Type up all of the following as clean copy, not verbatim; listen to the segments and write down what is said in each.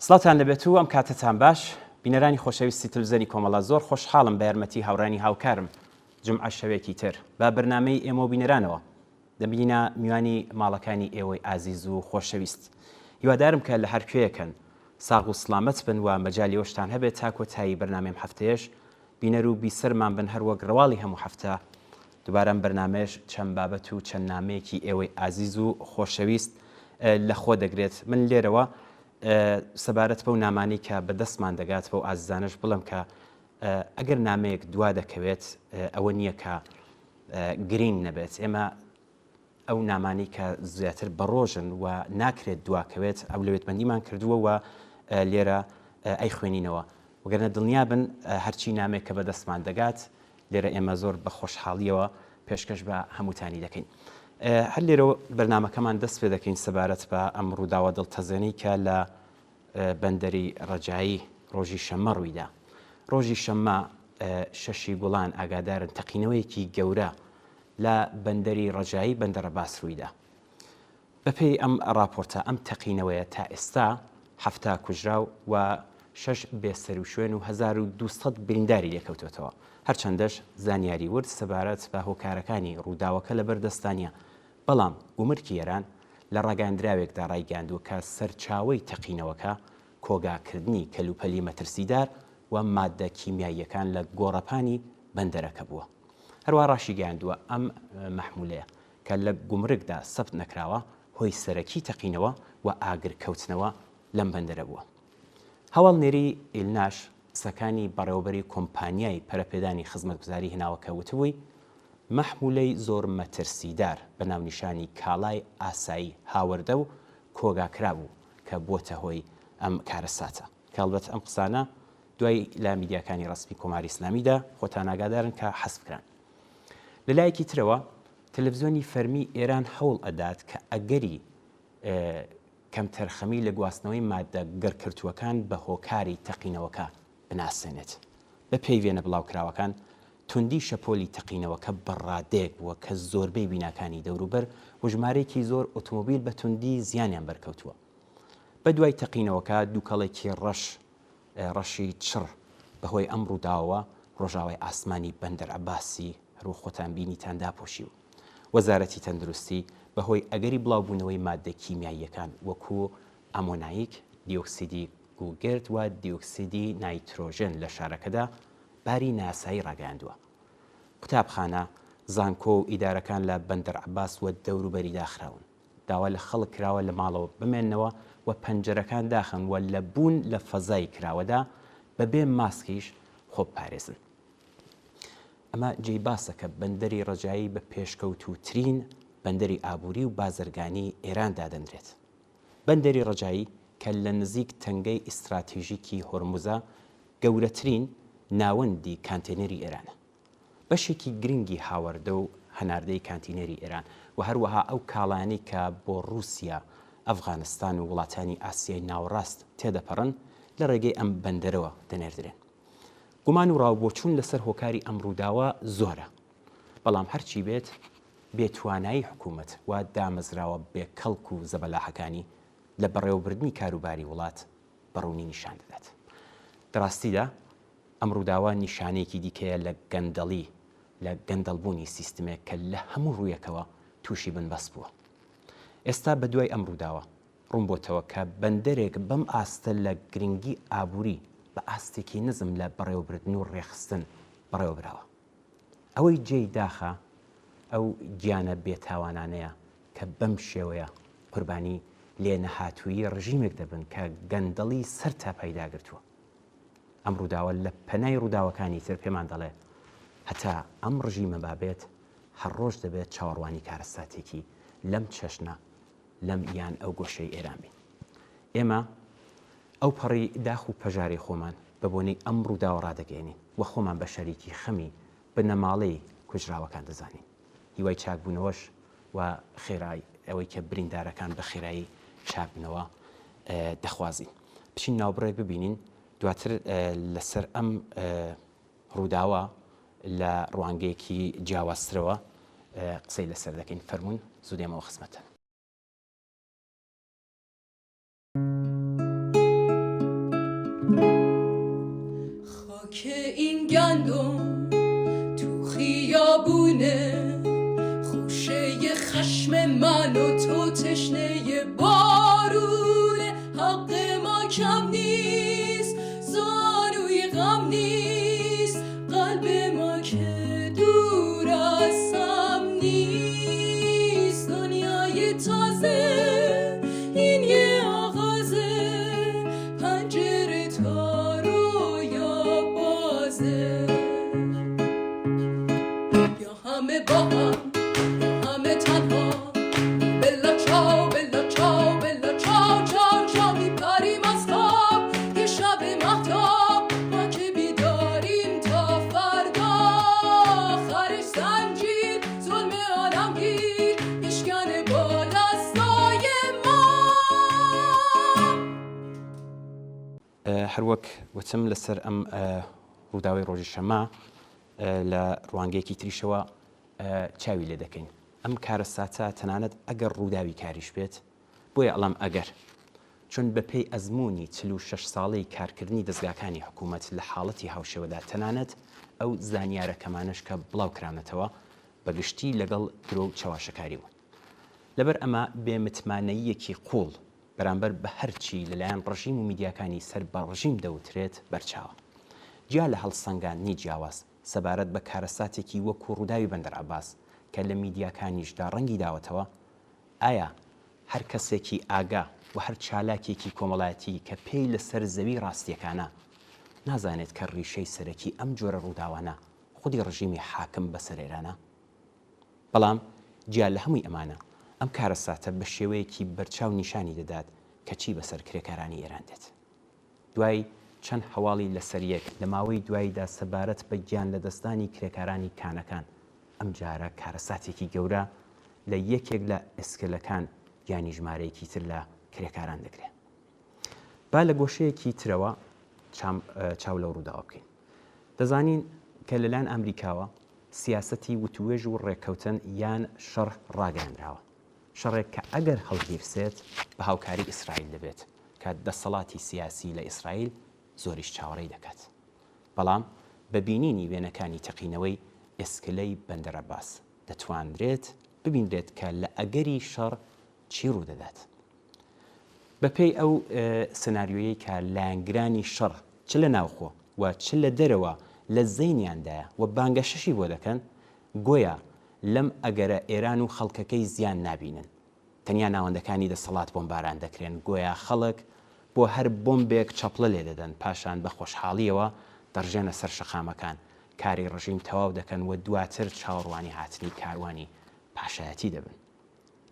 سڵاوتان لەبێت و ئەم کاتەتان باش بینەرانی خۆشەویستی تلویزیۆنی کۆمەڵە زۆر خۆشحاڵم بە یارمەتی هاوڕێیانی هاوکارم جومعە شەوێکی تر بە بەرنامەی ئێمە و بینەرانەوە دەبینە میوانی ماڵەکانی ئێوەی ئازیز و خۆشەویست هیوادارم کە لە هەر کوێیەکەن ساغ و سڵامەت بن و مەجالی ئەوەشتان هەبێت تا کۆتایی بەرنامەی ئەم هەفتەیەش بینەر و بیسەرمان بن هەروەک ڕەواڵی هەموو هەفتە دوبارە ئەم بەرنامەیەش چەند بابەت و چەند نامەیەکی ئێوەی ئازیز و خۆشەویست لە خۆ دەگرێت من لێرەوە سەبارەت بەو نامانەی کە بە دەستمان دەگات بەو ئازیزانەش بڵێم کە ئەگەر نامەیەک دوا دەکەوێت ئەوە نییە کە گرینگ نەبێت ئێمە ئەو نامانەی کە زیاتر بەڕۆژن و ناکرێت دواکەوێت ئەولەوێتمەندیمان کردووە و لێرە ئەیخوێنینەوە وگەرنە دڵنیابن هەرچی نامێک کە بەدەستمان دەگات لێرە ئێمە زۆر بە خۆشحاڵیەوە پێشکەش بە هەمووتانی دەکەین. هەر لێرەوە بەرنامەکەمان دەست پێ دەکەین سەبارەت بە ئەم ڕووداوە دڵتەزێنەی کە لە بەندەری ڕەجایی ڕۆژی شەممە ڕوویدا. ڕۆژی شەممە شەشی گوڵان ئاگادارن تەقینەوەیەکی گەورە لە بەندەری ڕەجایی بەندەرعەباس ڕوویدا. بەپێی ئەم ڕاپۆرتە، ئەم تەقینەوەیە تا ئێستا 70 کوژراو و شەش بێسەروشوێن و 1200 برینداری لێکەوتۆتەوە، هەرچەندەش زانیاری ورد سەبارەت بە هۆکارەکانی ڕووداوەکە لەبەردەستدا نییە، بەڵام گومرکی ئێران لە ڕاگەیاندراوێکدا ڕایگەیاندووە کە سەرچاوەی تەقینەوەکە کۆگاکردنی کەلوپەلی مەترسیدار و ماددە کیمیاییەکان لە گۆڕەپانی بەندەرەکە بووە. هەروەها ڕاشیگەیاندووە، ئەم مەحمولەیە کە لە گومرگدا سەبت نەکراوە، هۆی سەرەکی تەقینەوە و ئاگرکەوتنەوە لەم بەندەرە بووە. هەواڵنێری ئیلناش قسەکانی بەڕێوەبەری کۆمپانیای پەرەپێدانی خزمەتگوزاری هێناوە کە وتبووی، مەحمولەی زۆر مەترسیدار بە ناونیشانی کاڵای ئاسایی هاوردە و کۆگا کرابوو کە بووەتە هۆی ئەم کارەساتە. کە هەڵبەت ئەم قسانە دوای لە میدیاکانی ڕەسمی کۆماری ئیسلامیدا خۆتان ئاگادارن کە حەزف کران. لە لایەکی ترەوە تەلەفزیۆنی فەرمی ئێران هەوڵ ئەدات کە ئەگەری کەمتەرخەمی لە گواستنەوەی ماددە گڕکرتووەکان بە هۆکاری تەقینەوەکە بناسێنێت. بە پێی وێنە بڵاوکراوەکان، توندی شەپۆلی تەقینەوەکە بە ڕادەیەک بووە کە زۆربەی بیناکانی دەوروبەر و ژمارەیەکی زۆر ئۆتۆمۆبیل بە توندی زیانیان بەرکەوتووە. بە دوای تەقینەوەکە دووکەڵێکی ڕەش ڕەشی چڕ بە هۆی ئەم ڕووداوەوە ڕۆژاوای ئاسمانی بەندەر عەباسی هەروەک خۆتان بینیتان داپۆشی و وەزارەتی تەندروستی بە هۆی ئەگەری بڵاوبوونەوەی ماددە کیمیاییەکان وەکوو ئامۆنایک، دیۆکسیدی گوگرد و دیۆکسیدی نایترۆژێن لە شارەکەدا باری نائاسایی ڕاگەیاندووە. قوتابخانە، زانکۆ و ئیدارەکان لە بەندەر عەباس و دەوروبەری داخراون. داوا لە خەڵک کراوە لە ماڵەوە بمێننەوە و پەنجەرەکان داخەن و لە بوون لە فەزای کراوەدا بەبێ ماسکیش خۆ بپارێزن. ئەمە جێی باسە کە بەندەری ڕەجایی بە پێشکەوتووترین بەندەری ئابووری و بازرگانی ئێران دادەنرێت. بەندەری ڕەجایی کە لە نزیک تەنگەی ئیستراتیژیکی هۆرموزە، گەورەترین ناوەندی کانتێنەری ئێرانە. بەشێکی گرنگی هاوەردە و هەناردەی کانتینێری ئێران و هەروەها ئەو کاڵایانەی کە بۆ ڕووسیا، ئەفغانستان و وڵاتانی ئاسیای ناوەڕاست تێدەپەڕن، لە ڕێگەی ئەم بەندەرەوە دەنێردرێن. گومان و ڕاوبۆچوون لەسەر هۆکاری ئەم ڕووداوە زۆرە، بەڵام هەرچی بێت بێ توانایی حکوومەت و دامەزراوە بێ کەڵک و زەبەلاحەکانی لە بەڕێوەبردنی کاروباری وڵات بە ڕوونی نیشان دەدات. لە ڕاستیدا ئەم ڕووداوە نیشانەیەکی دیکەیە لە گەندەڵی، لە گەندەڵبوونی سیستمێک کە لە هەموو ڕوویەکەوە تووشی بنبەست بووە. ئێستا بە دوای ئەم ڕووداوە ڕوون بۆتەوە کە بەندەرێک بەم ئاستە لە گرنگی ئابووری بە ئاستێکی نزم لە بەڕێوەبردن و ڕێکخستن بەڕێوەبراوە. ئەوەی جێی داخە ئەو گیانە بێتاوانانەیە کە بەم شێوەیە قوربانی لێنەهاتوویی ڕژیمێک دەبن کە گەندەڵی سەر تاپای داگرتووە. ئەم ڕووداوە لە پەنای ڕووداوەکانی تر پێمان دەڵێ هەتا ئەم ڕژیمە مابێت هەر ڕۆژ دەبێت چاوەڕوانی کارەساتێکی لەم چەشنە لەم یان ئەو گۆشەی ئێران بین. ئێمە ئەو پەڕی داخ و پەژارەی خۆمان بە بۆنەی ئەم ڕووداوە ڕادەگەیەنین و خۆمان بە شەریکی خەمی بنەماڵەی کوژراوەکان دەزانین. هیوای چاکبوونەوەش و خێرای ئەوەی کە بریندارەکان بە خێرایی چاکبنەوە دەخوازین. بچین ناوبڕێک ببینین دواتر لەسەر ئەم ڕووداوە لە ڕوانگەیەکی جیاوازترەوە قسەی لەسەر دەکەین. فەرموون زوو دێمەوە خزمەتتان. گندم تو خیابونه خوشه خشم من و تو تشنه بارونه حق ما کم نیست زانوی غم نیست قلب ما که دور از هم نیست دنیای تازه این یه آغازه پنجره تا رویا بازه یا همه با هم یا همه تنها بلا چاو بلا چاو بلا چاو چاو چاو میپریم از خواب یه شب مهتاب ما که بیداریم تا فردا آخرش زنجیر ظلم عالمگیر میشکنه با دستای ما. هەروەک وتم لەسەر ئەم ڕووداوەی ڕۆژی شەممە لە ڕوانگەیەکی تریشەوە چاوی لێ دەکەین. ئەم کارەساتە تەنانەت ئەگەر ڕووداوی کاریش بێت، بۆیە ئەڵێم ئەگەر، چون بەپێی ئەزموونی 46 ساڵەی کارکردنی دەزگاکانی حکوومەت لە حاڵەتی هاوشێوەدا تەنانەت ئەو زانیارە کەمانەش کە بڵاو کراونەتەوە بە گشتی لەگەڵ درۆ و چەواشەکاری بوون. لەبەر ئەمە بێ متمانەییەکی قووڵ بەرامبەر بە هەرچی لەلایەن ڕژیم و میدیاکانی سەر بە ڕژیم دەوترێت بەرچاوە. جیا لە هەڵسەنگاندنی جیاواز سەبارەت بە کارەساتێکی وەکوو ڕووداوی بەندەر عەباس کە لە میدیاکانیشدا ڕەنگی داوەتەوە، ئایا هەر کەسێکی ئاگا و هەر چالاکێکی کۆمەڵایەتی کە پێی لەسەر زەوی ڕاستییەکانە نازانێت کە ڕیشەی سەرەکی ئەم جۆرە ڕووداوانە خودی ڕژیمی حاکم بەسەر ئێرانە؟ بەڵام جیا لە هەمووی ئەمانە، ئەم کارەساتە بە شێوەیەکی بەرچاو نیشانی دەدات کە چی بەسەر کرێکارانی ئێران دێت. دوای چەند هەواڵی لەسەریەک لە ماوەی دواییدا سەبارەت بە گیان لەدەستدانی کرێکارانی کانەکان، ئەمجارە کارەساتێکی گەورە لە یەکێک لە ئێسکەلەکان گیانی ژمارەیەکی تر لە کرێکاران دەگرێ. با لە گۆشەیەکی ترەوە چاو لەو ڕووداوە بکەین. دەزانین کە لەلایەن ئامریکاوە سیاسەتی وتووێژ و ڕێککەوتن یان شەڕ ڕاگەیەنراوە. شەڕێک کە ئەگەر هەڵگیرسێت بە هاوکاری ئیسرائیل دەبێت کە دەسەڵاتی سیاسی لە ئیسرائیل زۆریش چاوەڕێی دەکات. بەڵام بە بینینی وێنەکانی تەقینەوەی ئێسکلەی بەندەر عەباس دەتوانرێت ببینرێت کە لە ئەگەری شەڕ چی ڕوودەدات. بەپێی ئەو سناریۆیەی کە لایەنگرانی شەڕ چ لە ناوخۆ و چ لە دەرەوە لە زەینیاندایە و بانگەشەشی بۆ دەکەن، گۆیا لەم ئەگەرە ئێران و خەڵکەکەی زیان نابینن. تەنیا ناوەندەکانی دەسەڵات بۆمباران دەکرێن، گۆیا خەڵک بۆ هەر بۆمبێک چەپڵە لێ دەدەن، پاشان بە خۆشحاڵییەوە دەڕژێنە سەر شەقامەکان، کاری ڕژیم تەواو دەکەن و دواتر چاوەڕوانی هاتنی کاروانی پاشایەتی دەبن.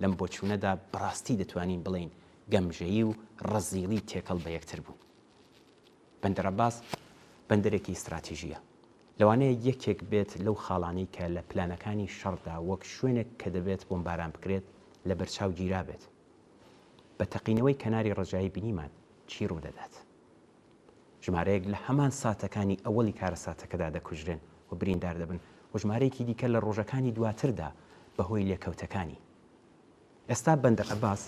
لەم بۆچوونەدا بەڕاستی دەتوانین بڵێین گەمژەیی و ڕەزیڵی تێکەڵ بە یەکتر بوون. بەندەرعەباس بەندەرێکی ستراتیژییە. لەوانەیە یەکێک بێت لەو خاڵانەی کە لە پلانەکانی شەڕدا وەک شوێنێک کە دەبێت بۆمباران بکرێت لەبەرچاو گیرابێت. بە تەقینەوەی کەناری ڕەجایی بینیمان چی ڕوودەدات. ژمارەیەک لە هەمان ساتەکانی ئەوەڵی کارەساتەکەدا دەکوژرێن و بریندار دەبن و ژمارەیەکی دیکە لە ڕۆژەکانی دواتردا بەهۆی لێکەوتەکانی. ئێستا بەندەر عەباس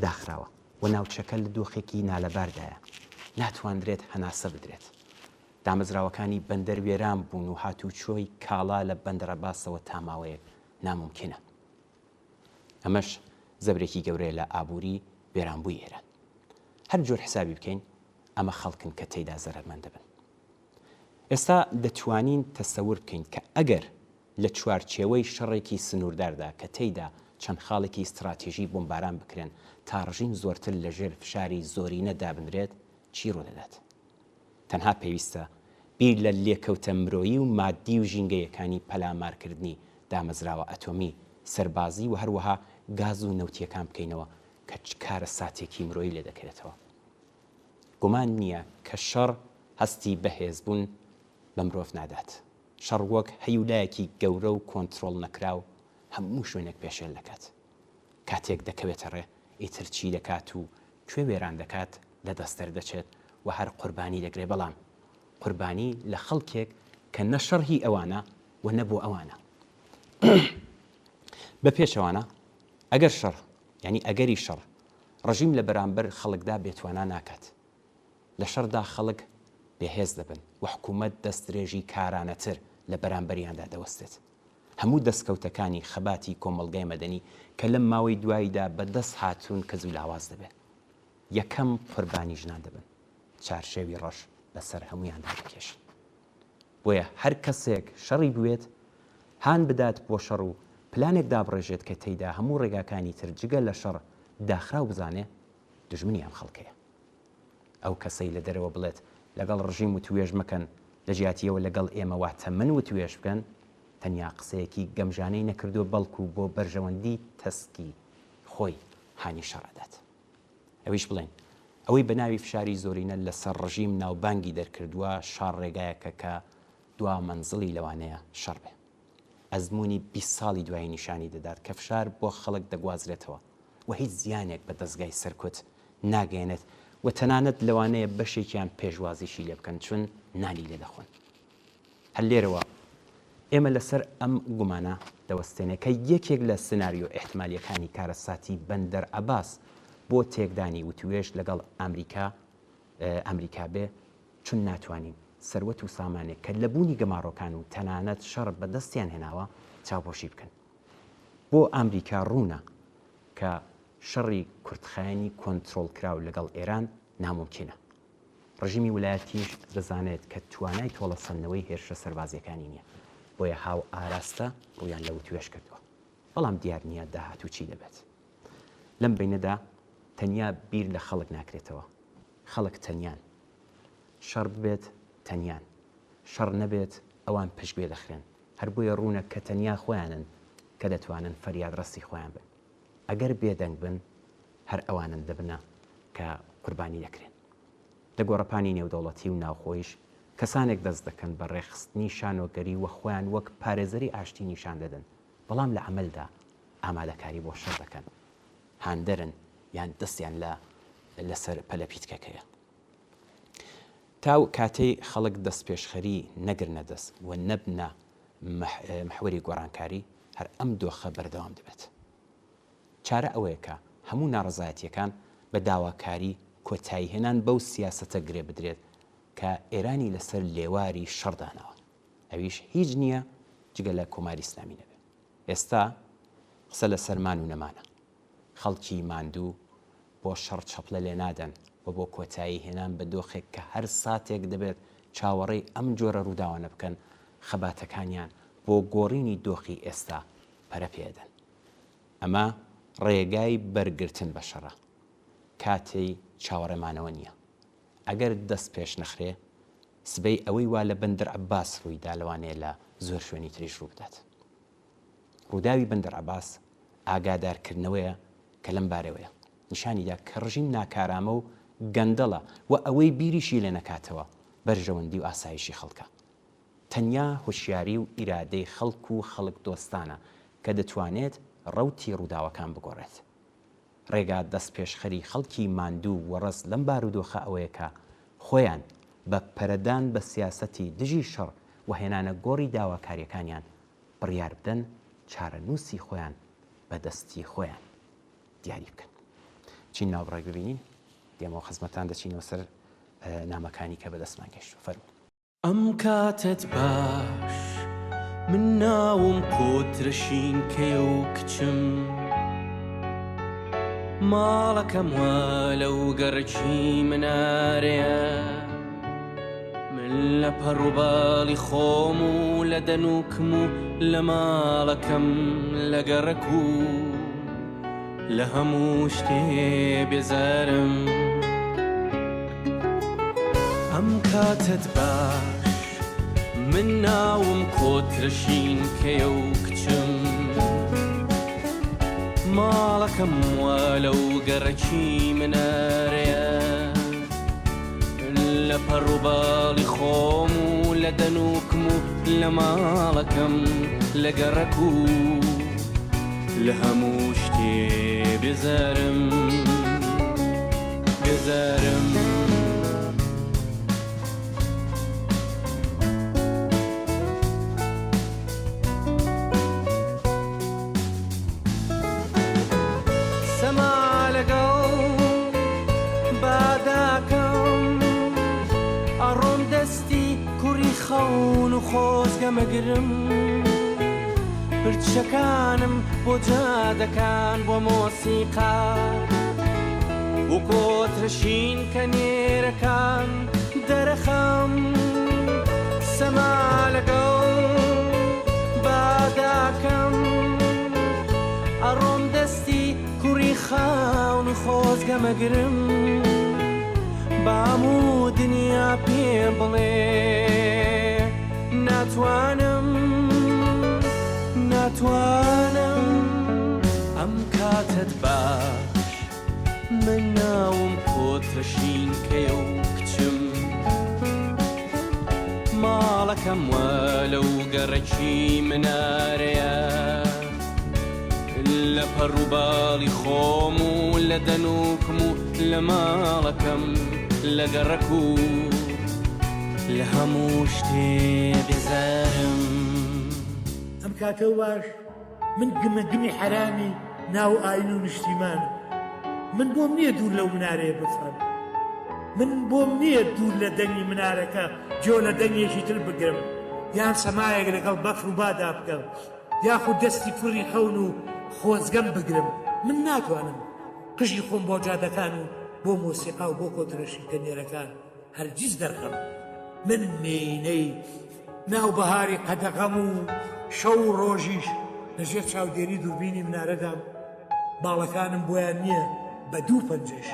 داخراوە و ناوچەکە لە دۆخێکی نالەباردایە، ناتواندرێت هەناسە بدرێت. دامەزراوەکانی بەندەر وێران بوون و هاتووچۆی کاڵا لە بەندەر عەباسەوە تا ماوەیەک نامومکینە. ئەمەش زەبرێکی گەورەیە لە ئابووری وێرانبووی ئێران. هەر جۆر حسابی بکەین ئەمە خەڵکن کە تێیدا زەرەرمەند دەبن. ئێستا دەتوانین تەسەور بکەین کە ئەگەر لە چوارچێوەی شەڕێکی سنوورداردا کە تێیدا چەند خاڵێکی ستڕاتیژی بۆمباران بکرێن تا ڕژیم زۆرتر لە ژێر فشاری زۆرینە دابنرێت چی ڕوودەدات؟ تەنها پێویستە بیر لە لێکەوتە مرۆیی و ماددی و ژینگەیەکانی پەلامارکردنی دامەزراوە ئەتۆمی، سەربازی و هەروەها گاز و نەوتییەکان بکەینەوە کە چ کارەساتێکی مرۆیی لێدەکەوێتەوە. گومان نییە کە شەڕ هەستی بەهێزبوون بە مرۆڤ نادات. شەڕ وەک هەیولایەکی گەورە و کۆنترۆڵ نەکراو هەموو شوێنێک پێشێل دەکات. کاتێک دەکەوێتە ڕێ، ئیتر چی دەکات و کوێ وێران دەکات لە دەست دەردەچێت و هەر قوربانی دەگرێ، بەڵام قوربانی لە خەڵکێک کە نە شەڕ هی ئەوانە و نە بۆ ئەوانە. بە پێچەوانە ئەگەر شەڕ، یانی ئەگەری شەڕ، ڕژیم لە بەرامبەر خەڵکدا بێتوانا ناکات. لە شەڕدا خەڵک بێ. بێهێز دەبن و حکوومەت دەستدرێژی کارانەتر لە بەرامبەریاندا دەوەستێت. هەموو دەستکەوتەکانی خەباتی کۆمەڵگای مەدەنی کە لەم ماوەی دواییدا بە دەست هاتوون کز و لاواز دەبێ. یەکەم قوربانی ژنان دەبن. چارشێوی ڕەش بە سەر هەموویاندا دەکێشن. بۆیە هەر کەسێک شەڕی بوێت، هان بدات بۆ شەڕ و پلانێک دابڕێژێت کە تێیدا هەموو ڕێگاکانی تر جگە لە شەڕ داخراو بزانێ، دوژمنی ئەم خەڵکەیە. ئەو کەسەی لە دەرەوە بڵێت لەگەڵ ڕژیم وتوێژ مەکەن، لە جیاتی ئەوە لەگەڵ ئێمە واتە من وتوێژ بکەن، تەنیا قسەیەکی گەمژانەی نەکردووە بەڵکو بۆ بەرژەوەندی تەسکی خۆی هانی شەڕ ئەدات. ئەویش بڵێین ئەوەی بە ناوی فشاری زۆرینە لەسەر ڕژیم ناوبانگی دەرکردووە شەڕ ڕێگایەکە کە دوا مەنزڵی لەوانەیە شەڕ بێ. ئەزموونی 20 ساڵی دوایی نیشانی دەدات کە فشار بۆ خەڵک دەگوازرێتەوە و هیچ زیانێک بە دەزگای سەرکوت ناگەیەنێت و تەنانەت لەوانەیە بەشێکیان پێشوازیشی لێ بکەن چون نانی لێ دەخۆن. هەر لێرەوە ئێمە لەسەر ئەم گومانە دەوەستێنێ کە یەکێک لە سناریۆ ئیحتمالییەکانی کارەساتی بەندەر عەباس بۆ تێکدانی وتوێژ لەگەڵ ئامریکا ئامریکا بێ چون ناتوانین سەروەت و سامانێک کە لە بوونی گەمارۆکان و تەنانەت شەڕ بەدەستیان هێناوە چاوپۆشی بکەن. بۆ ئامریکا ڕوونە کە شەڕی کورتخایەنی کۆنترۆڵکراو لەگەڵ ئێران نامومکینە. ڕژیمی ولایەتیش دەزانێت کە توانای تۆڵەسەندنەوەی هێرشە سەربازییەکانی نییە، بۆیە هاوئاراستە ڕوویان لە وتوێژ کردووە. بەڵام دیار نییە داهاتوو چی دەبێت. لەم بەینەدا تەنیا بیر لە خەڵک ناکرێتەوە. خەڵک تەنیان. شەڕ ببێت تەنیان. شەڕ نەبێت ئەوان پشتگوێ دەخرێن. هەر بۆیە ڕوونە کە تەنیا خۆیانن کە دەتوانن فەریادڕەسی خۆیان بن. ئەگەر بێدەنگ بن هەر ئەوانن دەبنە کە قوربانی دەکرێن. لە گۆڕەپانی نێودەوڵەتی و ناوخۆیش کەسانێک دەست دەکەن بە ڕێکخستنی شانۆگەری و خۆیان وەک پارێزەری ئاشتی نیشان دەدەن، بەڵام لە عەمەلدا ئامادەکاری بۆ شەڕ دەکەن، هاندەرن یان دەستیان لە لەسەر پەلەپیتکەکەیە. تا و کاتەی خەڵک دەستپێشخەری نەگرنە دەست و نەبنە محوەری گۆڕانکاری، هەر ئەم دۆخە بەردەوام دەبێت. چارە ئەوەیە کە هەموو ناڕەزایەتییەکان بە داواکاری کۆتاییهێنان بەو سیاسەتە گرێ بدرێت کە ئێرانی لەسەر لێواری شەڕ داناوە، ئەویش هیچ نییە جگە لە کۆماری ئیسلامی نەبێ. ئێستا قسە لەسەر مان و نەمانە. خەڵکی ماندوو بۆ شەڕ چەپڵە لێ نادەن و بۆ کۆتایی هێنان بە دۆخێک کە هەر ساتێک دەبێت چاوەڕێی ئەم جۆرە ڕووداوانە بکەن، خەباتەکانیان بۆ گۆڕینی دۆخی ئێستا پەرە پێ ئەدەن. ئەمە ڕێگای بەرگرتن بە شەڕە. کاتی چاوەڕێ مانەوە نییە. ئەگەر دەست پێش نەخرێ، سبەی ئەوەی وا لە بەندەر عەباس ڕووی دا لەوانەیە لە زۆر شوێنی تریش ڕوو بدات. ڕووداوی بەندەر عەباس ئاگادارکردنەوەیە کە لەم بارەوەیە. نیشانی دا کە ڕژیم ناکارامە و گەندەڵە و ئەوەی بیریشی لێ نەکاتەوە بەرژەوەندی و ئاسایشی خەڵکە. تەنیا هۆشیاری و ئیرادەی خەڵک و خەڵک دۆستانە کە دەتوانێت ڕەوتی ڕووداوەکان بگۆڕێت. ڕێگا دەستپێشخەری خەڵکی ماندوو و وەڕەز لەم بارودۆخە ئەوەیە کە خۆیان بە پەرەدان بە سیاسەتی دژی شەڕ و هێنانە گۆڕی داواکاریەکانیان بڕیار بدەن چارەنووسی خۆیان بە دەستی خۆیان دیاری بکەن. چین ناوبڕێک ببینین دێمەوە خزمەتان دەچینەوە سەر نامەکانی کە بەدەستمان گەیشتووە. فەرموون. ئەم کاتەت باش من ناوم کۆترە شینکەیە و کچم ماڵەکەم وا لەو گەڕەکی منارەیە من لە پەڕوباڵی خۆم و لە دەنوکم و لە ماڵەکەم لە گەڕەک و لە هەموو شتێ بێزارم ئەم کاتەت باش من ناوم کۆترە شینکەیە و کچم ماڵەکەم وا لەو گەڕەکی منارەیە لە پەڕوباڵی خۆم و لە دەنوکم و لە ماڵەکەم لە گەڕەک و لە هەموو شتێ بێزارم بێزارم. سەما لەگەڵ باداکەم ئەڕۆم دەر. و خۆزگەمەگرم پرچەکانم بۆ جادەکان بۆ مۆسیقا و کۆترەشین کە نێرەکان دەرەخەم سەما لەگەڵ باداکەم ئەڕۆم دەستی کوڕی خاون و خۆزگەمەگرم بام و دنیا پێم بڵێ ناتوانم ناتوانم ئەم کاتەت باش من ناوم کۆترەشینکەیە و کچم ماڵەکەم وە لەو گەڕەکی منارەیە لە پەڕ و باڵی خۆم و لە دەنووکم و لە ماڵەکەم لە گەڕەک و لە هەموو شتێ بێزارم. ئەم کاتەو باش من گمە گمی حەرامی ناو ئاین و نیشتیمانم من بۆم نییە دوور لەو منارەیە بفڕم من بۆم نییە دوور لە دەنگی منارەکە گۆ لە دەنگێکی تر بگرم یان سەمایەک لەگەڵ بەفر و بادا بکەم یاخود دەستی کوڕی خەون و خۆزگەم بگرم من ناتوانم قژی خۆم بۆ جادەکان و بۆ مۆسیقا و بۆ کۆترە شیلکەنێرەکان هەرگیز دەرخەم من مێینەی ناو بەهاری قەدەغەم و شەو و ڕۆژیش لە ژێر چاودێری دووربینی منارەدام باڵەکانم بۆیان نییە بە دوو پەنجەش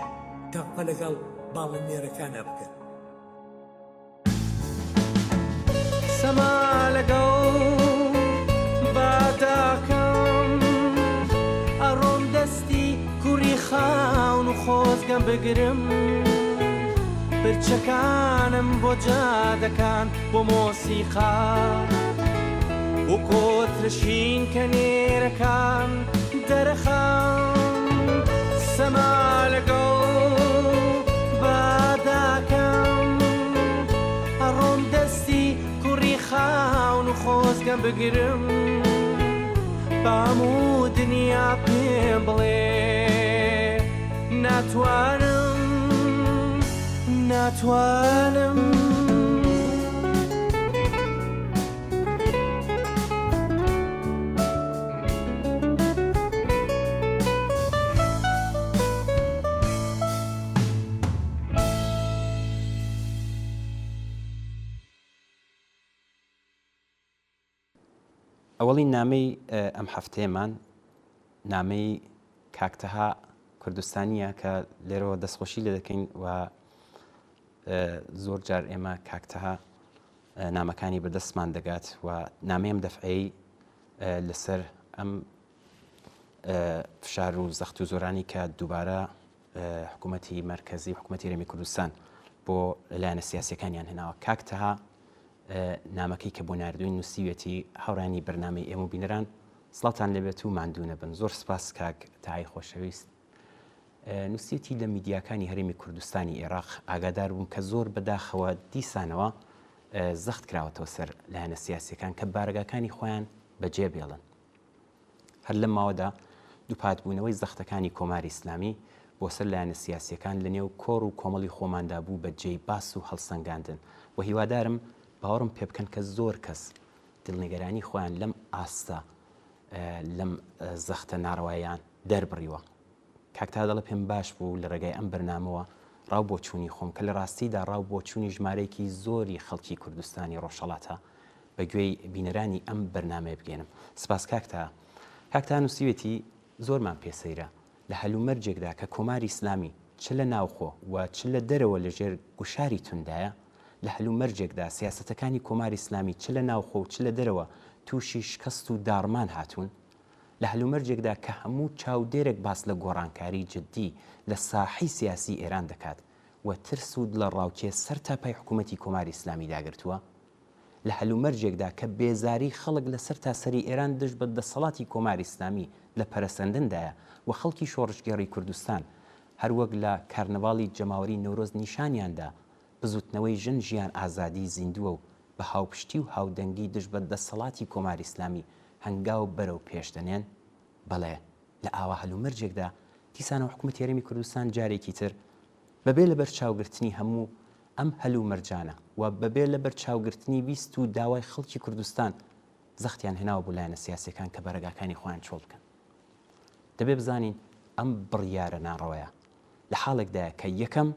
تەقە لەگەڵ باڵە نێرەکانا بکەن. سەما لەگەڵ باداکەم ئەڕۆم دەستی کوڕی خاون و خۆزگەم بگرم پرچەکانم بۆ جادەکان بۆ مۆسیقا و کۆترشین کە نێرەکان دەرەخەم سەما لەگەڵ باداکەم ئەڕۆم دەستی کوڕی خاون و خۆزگەم بگرم بام و دنیا پێم بڵێ ناتوانم ناتوانم. ئەوەڵین نامەی ئەم هەفتەیەمان نامەی کاک تەها کوردستانیە کە لێرەوە دەستخۆشی لێ دەکەین و زۆر جار ئێمە کاک تەها نامەکانی بەدەستمان دەگات و نامەی ئەم دەفعەی لەسەر ئەم فشار و زەخت و زۆرانی کە دووبارە حکوومەتی مەرکەزی و حکوومەتی هەرێمی کوردستان بۆ لایەنە سیاسەکانیان هێناوە کاک تەها نامەکەی کە بۆ ناردوین نووسیوێتی هاوڕانی بەرنامەی ئێمە و بینەران سڵاوتان لێبێت و ماندوو نەبن زۆر سپاس کاک تای خۆشەویست نووسیویەتی لە میدیاکانی هەرێمی کوردستانی ئێراق ئاگادار بووم کە زۆر بەداخەوە دیسانەوە زەخت کراوەتەوە سەر لایەنە سیاسیەکان کە بارەگاکانی خۆیان بەجێ بێڵن. هەر لەم ماوەدا دووپاتبوونەوەی زەختەکانی کۆماری ئیسلامی بۆ سەر لایەنە سیاسیەکان لە نێو کۆڕ و کۆمەڵی خۆماندا بوو بە جێی باس و هەڵسەنگاندن و هیوادارم باوەڕم پێبکەن کە زۆر کەس دڵنیگەرانی خۆیان لەم ئاستە لەم زەختە ناڕەوایان دەربڕیوە. کاک تاها دەڵێ پێم باش بوو لە ڕێگای ئەم بەرنامەوە ڕاو بۆچوونی خۆم کە لە ڕاستیدا ڕاو بۆچوونی ژمارەیەکی زۆری خەڵکی کوردستانی ڕۆژهەڵاتە بە گوێی بینەرانی ئەم بەرنامەیە بگەێنم. سپاس کاک تاها. کاک تاها نووسیوێتی زۆرمان پێ سەیرە لە هەلومەرجێکدا کە کۆماری ئیسلامی چ لە ناوخۆ و چ لە دەرەوە لە ژێر گوشاری توندایە، لە هەلومەرجێکدا سیاسەتەکانی کۆماری ئیسلامی چ لە ناوخۆ و چ لە دەرەوە تووشی شکەست و داڕمان هاتوون، لە هەلومەرجێکدا کە هەموو چاودێرێک باس لە گۆڕانکاری جددی لە ساحەی سیاسی ئێران دەکات و ترس و دڵەڕاوکێ سەرتاپای حکوومەتی کۆماری ئیسلامی داگرتووە، لە هەلومەرجێکدا کە بێزاری خەڵک لە سەرتاسەری ئێران دژ بە دەسەڵاتی کۆماری ئیسلامی لە پەرەسەندندایە و خەڵکی شۆڕشگێڕی کوردستان هەروەک لە کارنەڤاڵی جەماوەری نەورۆز نیشانیان دا بزووتنەوەی ژن ژیان ئازادی زیندووە و بە هاوپشتی و هاودەنگی دژ بە دەسەڵاتی کۆماری ئیسلامی هەنگاو بەرەو پێش دەنێن؟ بەڵێ، لە ئاوا هەلومەرجێکدا دیسانەوە حکوومەتی هەرێمی کوردستان جارێکی تر بەبێ لەبەرچاوگرتنی هەموو. ئەم هەلومەرجانە و بەبێ لەبەرچاوگرتنی ویست و داوای خەڵکی کوردستان زەختیان هێناوە بۆ لایەنە سیاسیەکان کە بارەگاکانی خۆیان چۆڵ بکەن. دەبێ بزانین ئەم بڕیارە ناڕەوایە لە حاڵێکدایە کە یەکەم،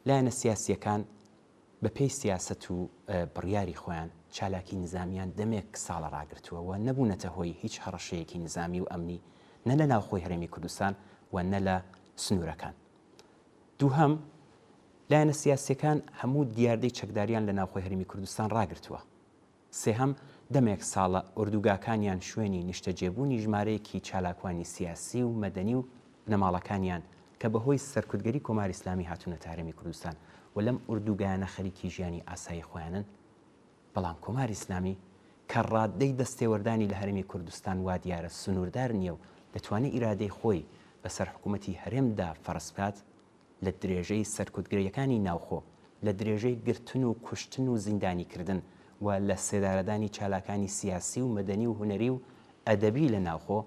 لایەنە سیاسیەکان بە پێی سیاسەت و بڕیاری خۆیان چالاکی نیزامیان دەمێک ساڵە ڕاگرتووە و نەبوونەتە هۆی هیچ هەڕەشەیەکی نیزامی و ئەمنی نە لە ناوخۆی هەرێمی کوردستان و نە لە سنوورەکان. دووهەم، لایەنە سیاسیەکان هەموو دیاردەی چەکداریان لە ناوخۆی هەرێمی کوردستان ڕاگرتووە. سێهەم، دەمێک ساڵە ئۆردوگاکانیان شوێنی نیشتەجێبوونی ژمارەیەکی چالاکوانی سیاسی و مەدەنی و بنەماڵەکانیان کە بەهۆی سەرکوتگەری کۆماری ئیسلامی هاتوونەتە هەرێمی کوردستان و لەم ئوردوگایانە خەریکی ژیانی ئاسایی خۆیانن، بەڵام کۆماری ئیسلامی کە ڕاددەی دەستێوەردانی لە هەرێمی کوردستان وا دیارە سنووردار نییە و دەتوانێ ئیرادەی خۆی بەسەر حکوومەتی هەرێمدا فەرز بکات، لە درێژەی سەرکوتگەرییەکانی ناوخۆ، لە درێژەی گرتن و کوشتن و زیندانیکردن و لە سێدارەدانی چالاکانی سیاسی و مەدەنی و هونەری و ئەدەبی لە ناوخۆ،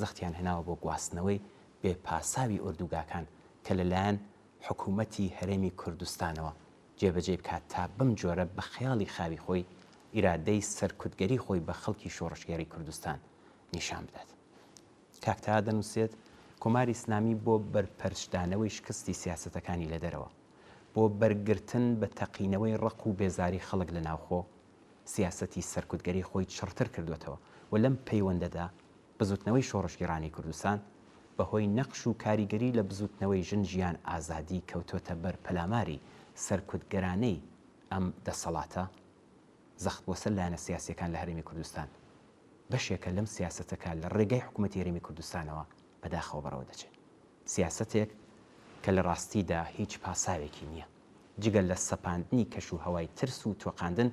زەختیان هێناوە بۆ گواستنەوەی بێ پاساوی ئۆردوگاکان کە لە لایەن حکوومەتی هەرێمی کوردستانەوە جێبەجێی بکات تا بەم جۆرە بە خەیاڵی خاوی خۆی ئیرادەی سەرکوتگەری خۆی بە خەڵکی شۆڕشگێڕی کوردستان نیشان بدات. کاک تەها دەنووسێت، کۆماری ئیسلامی بۆ بەرپەرچدانەوەی شکستی سیاسەتەکانی لە دەرەوە، بۆ بەرگرتن بە تەقینەوەی ڕق و بێزاری خەڵک لە ناوخۆ، سیاسەتی سەرکوتگەری خۆی چڕتر کردووەتەوە و لەم پەیوەندەدا بزووتنەوەی شۆڕشگێڕانەی کوردستان بە هۆی نەقش و کاریگەری لە بزووتنەوەی ژن ژیان ئازادی کەوتۆتە بەر پەلاماری سەرکوتگەرانەی ئەم دەسەڵاتە. زەخت بۆ سەر لایەنە سیاسییەکان لە هەرێمی کوردستان بەشێکە لەم سیاسەتە کە لە ڕێگای حکوومەتی هەرێمی کوردستانەوە بەداخەوە بەڕێوە دەچێ. سیاسەتێک کە لە ڕاستیدا هیچ پاساوێکی نییە جگە لە سەپاندنی کەش و هەوای ترس و تۆقاندن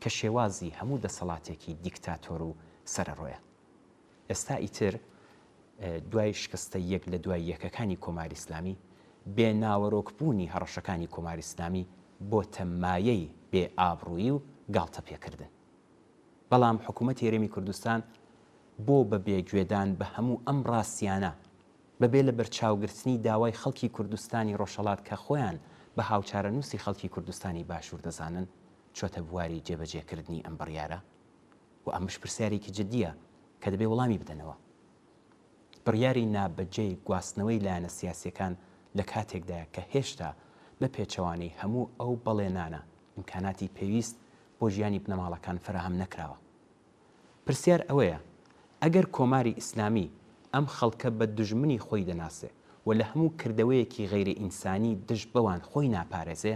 کە شێوازی هەموو دەسەڵاتێکی دیکتاتۆر و سەرەڕۆیە. ئێستا ئیتر دوای شکستە یەک لە دوای یەکەکانی کۆماری ئیسلامی، بێ ناوەرۆک بوونی هەڕەشەکانی کۆماری ئیسلامی بۆتە مایەی بێ ئابڕوویی و گاڵتە پێکردن. بەڵام حکوومەتی هەرێمی کوردستان بۆ بە بێ گوێدان بە هەموو ئەم ڕاستیانە، بە بێ لە بەرچاوگرتنی داوای خەڵکی کوردستانی ڕۆژهەڵات کە خۆیان بە هاوچارەنووسی خەڵکی کوردستانی باشوور دەزانن، چۆتە بواری جێبەجێکردنی ئەم بڕیارە؟ و ئەمەش پرسیارێکی جدییە کە دەبێ وەڵامی بدەنەوە. بڕیاری نابەجێی گواستنەوەی لایەنە سیاسییەکان لە کاتێکدایە کە هێشتا بە پێچەوانەی هەموو ئەو بەڵێنانە، ئیمکاناتی پێویست بۆ ژیانی بنەماڵەکان فەراهەم نەکراوە. پرسیار ئەوەیە ئەگەر کۆماری ئیسلامی ئەم خەڵکە بە دوژمنی خۆی دەناسێ و لە هەموو کردەوەیەکی غەیرە ئینسانی دژ بەوان خۆی ناپارێزێ،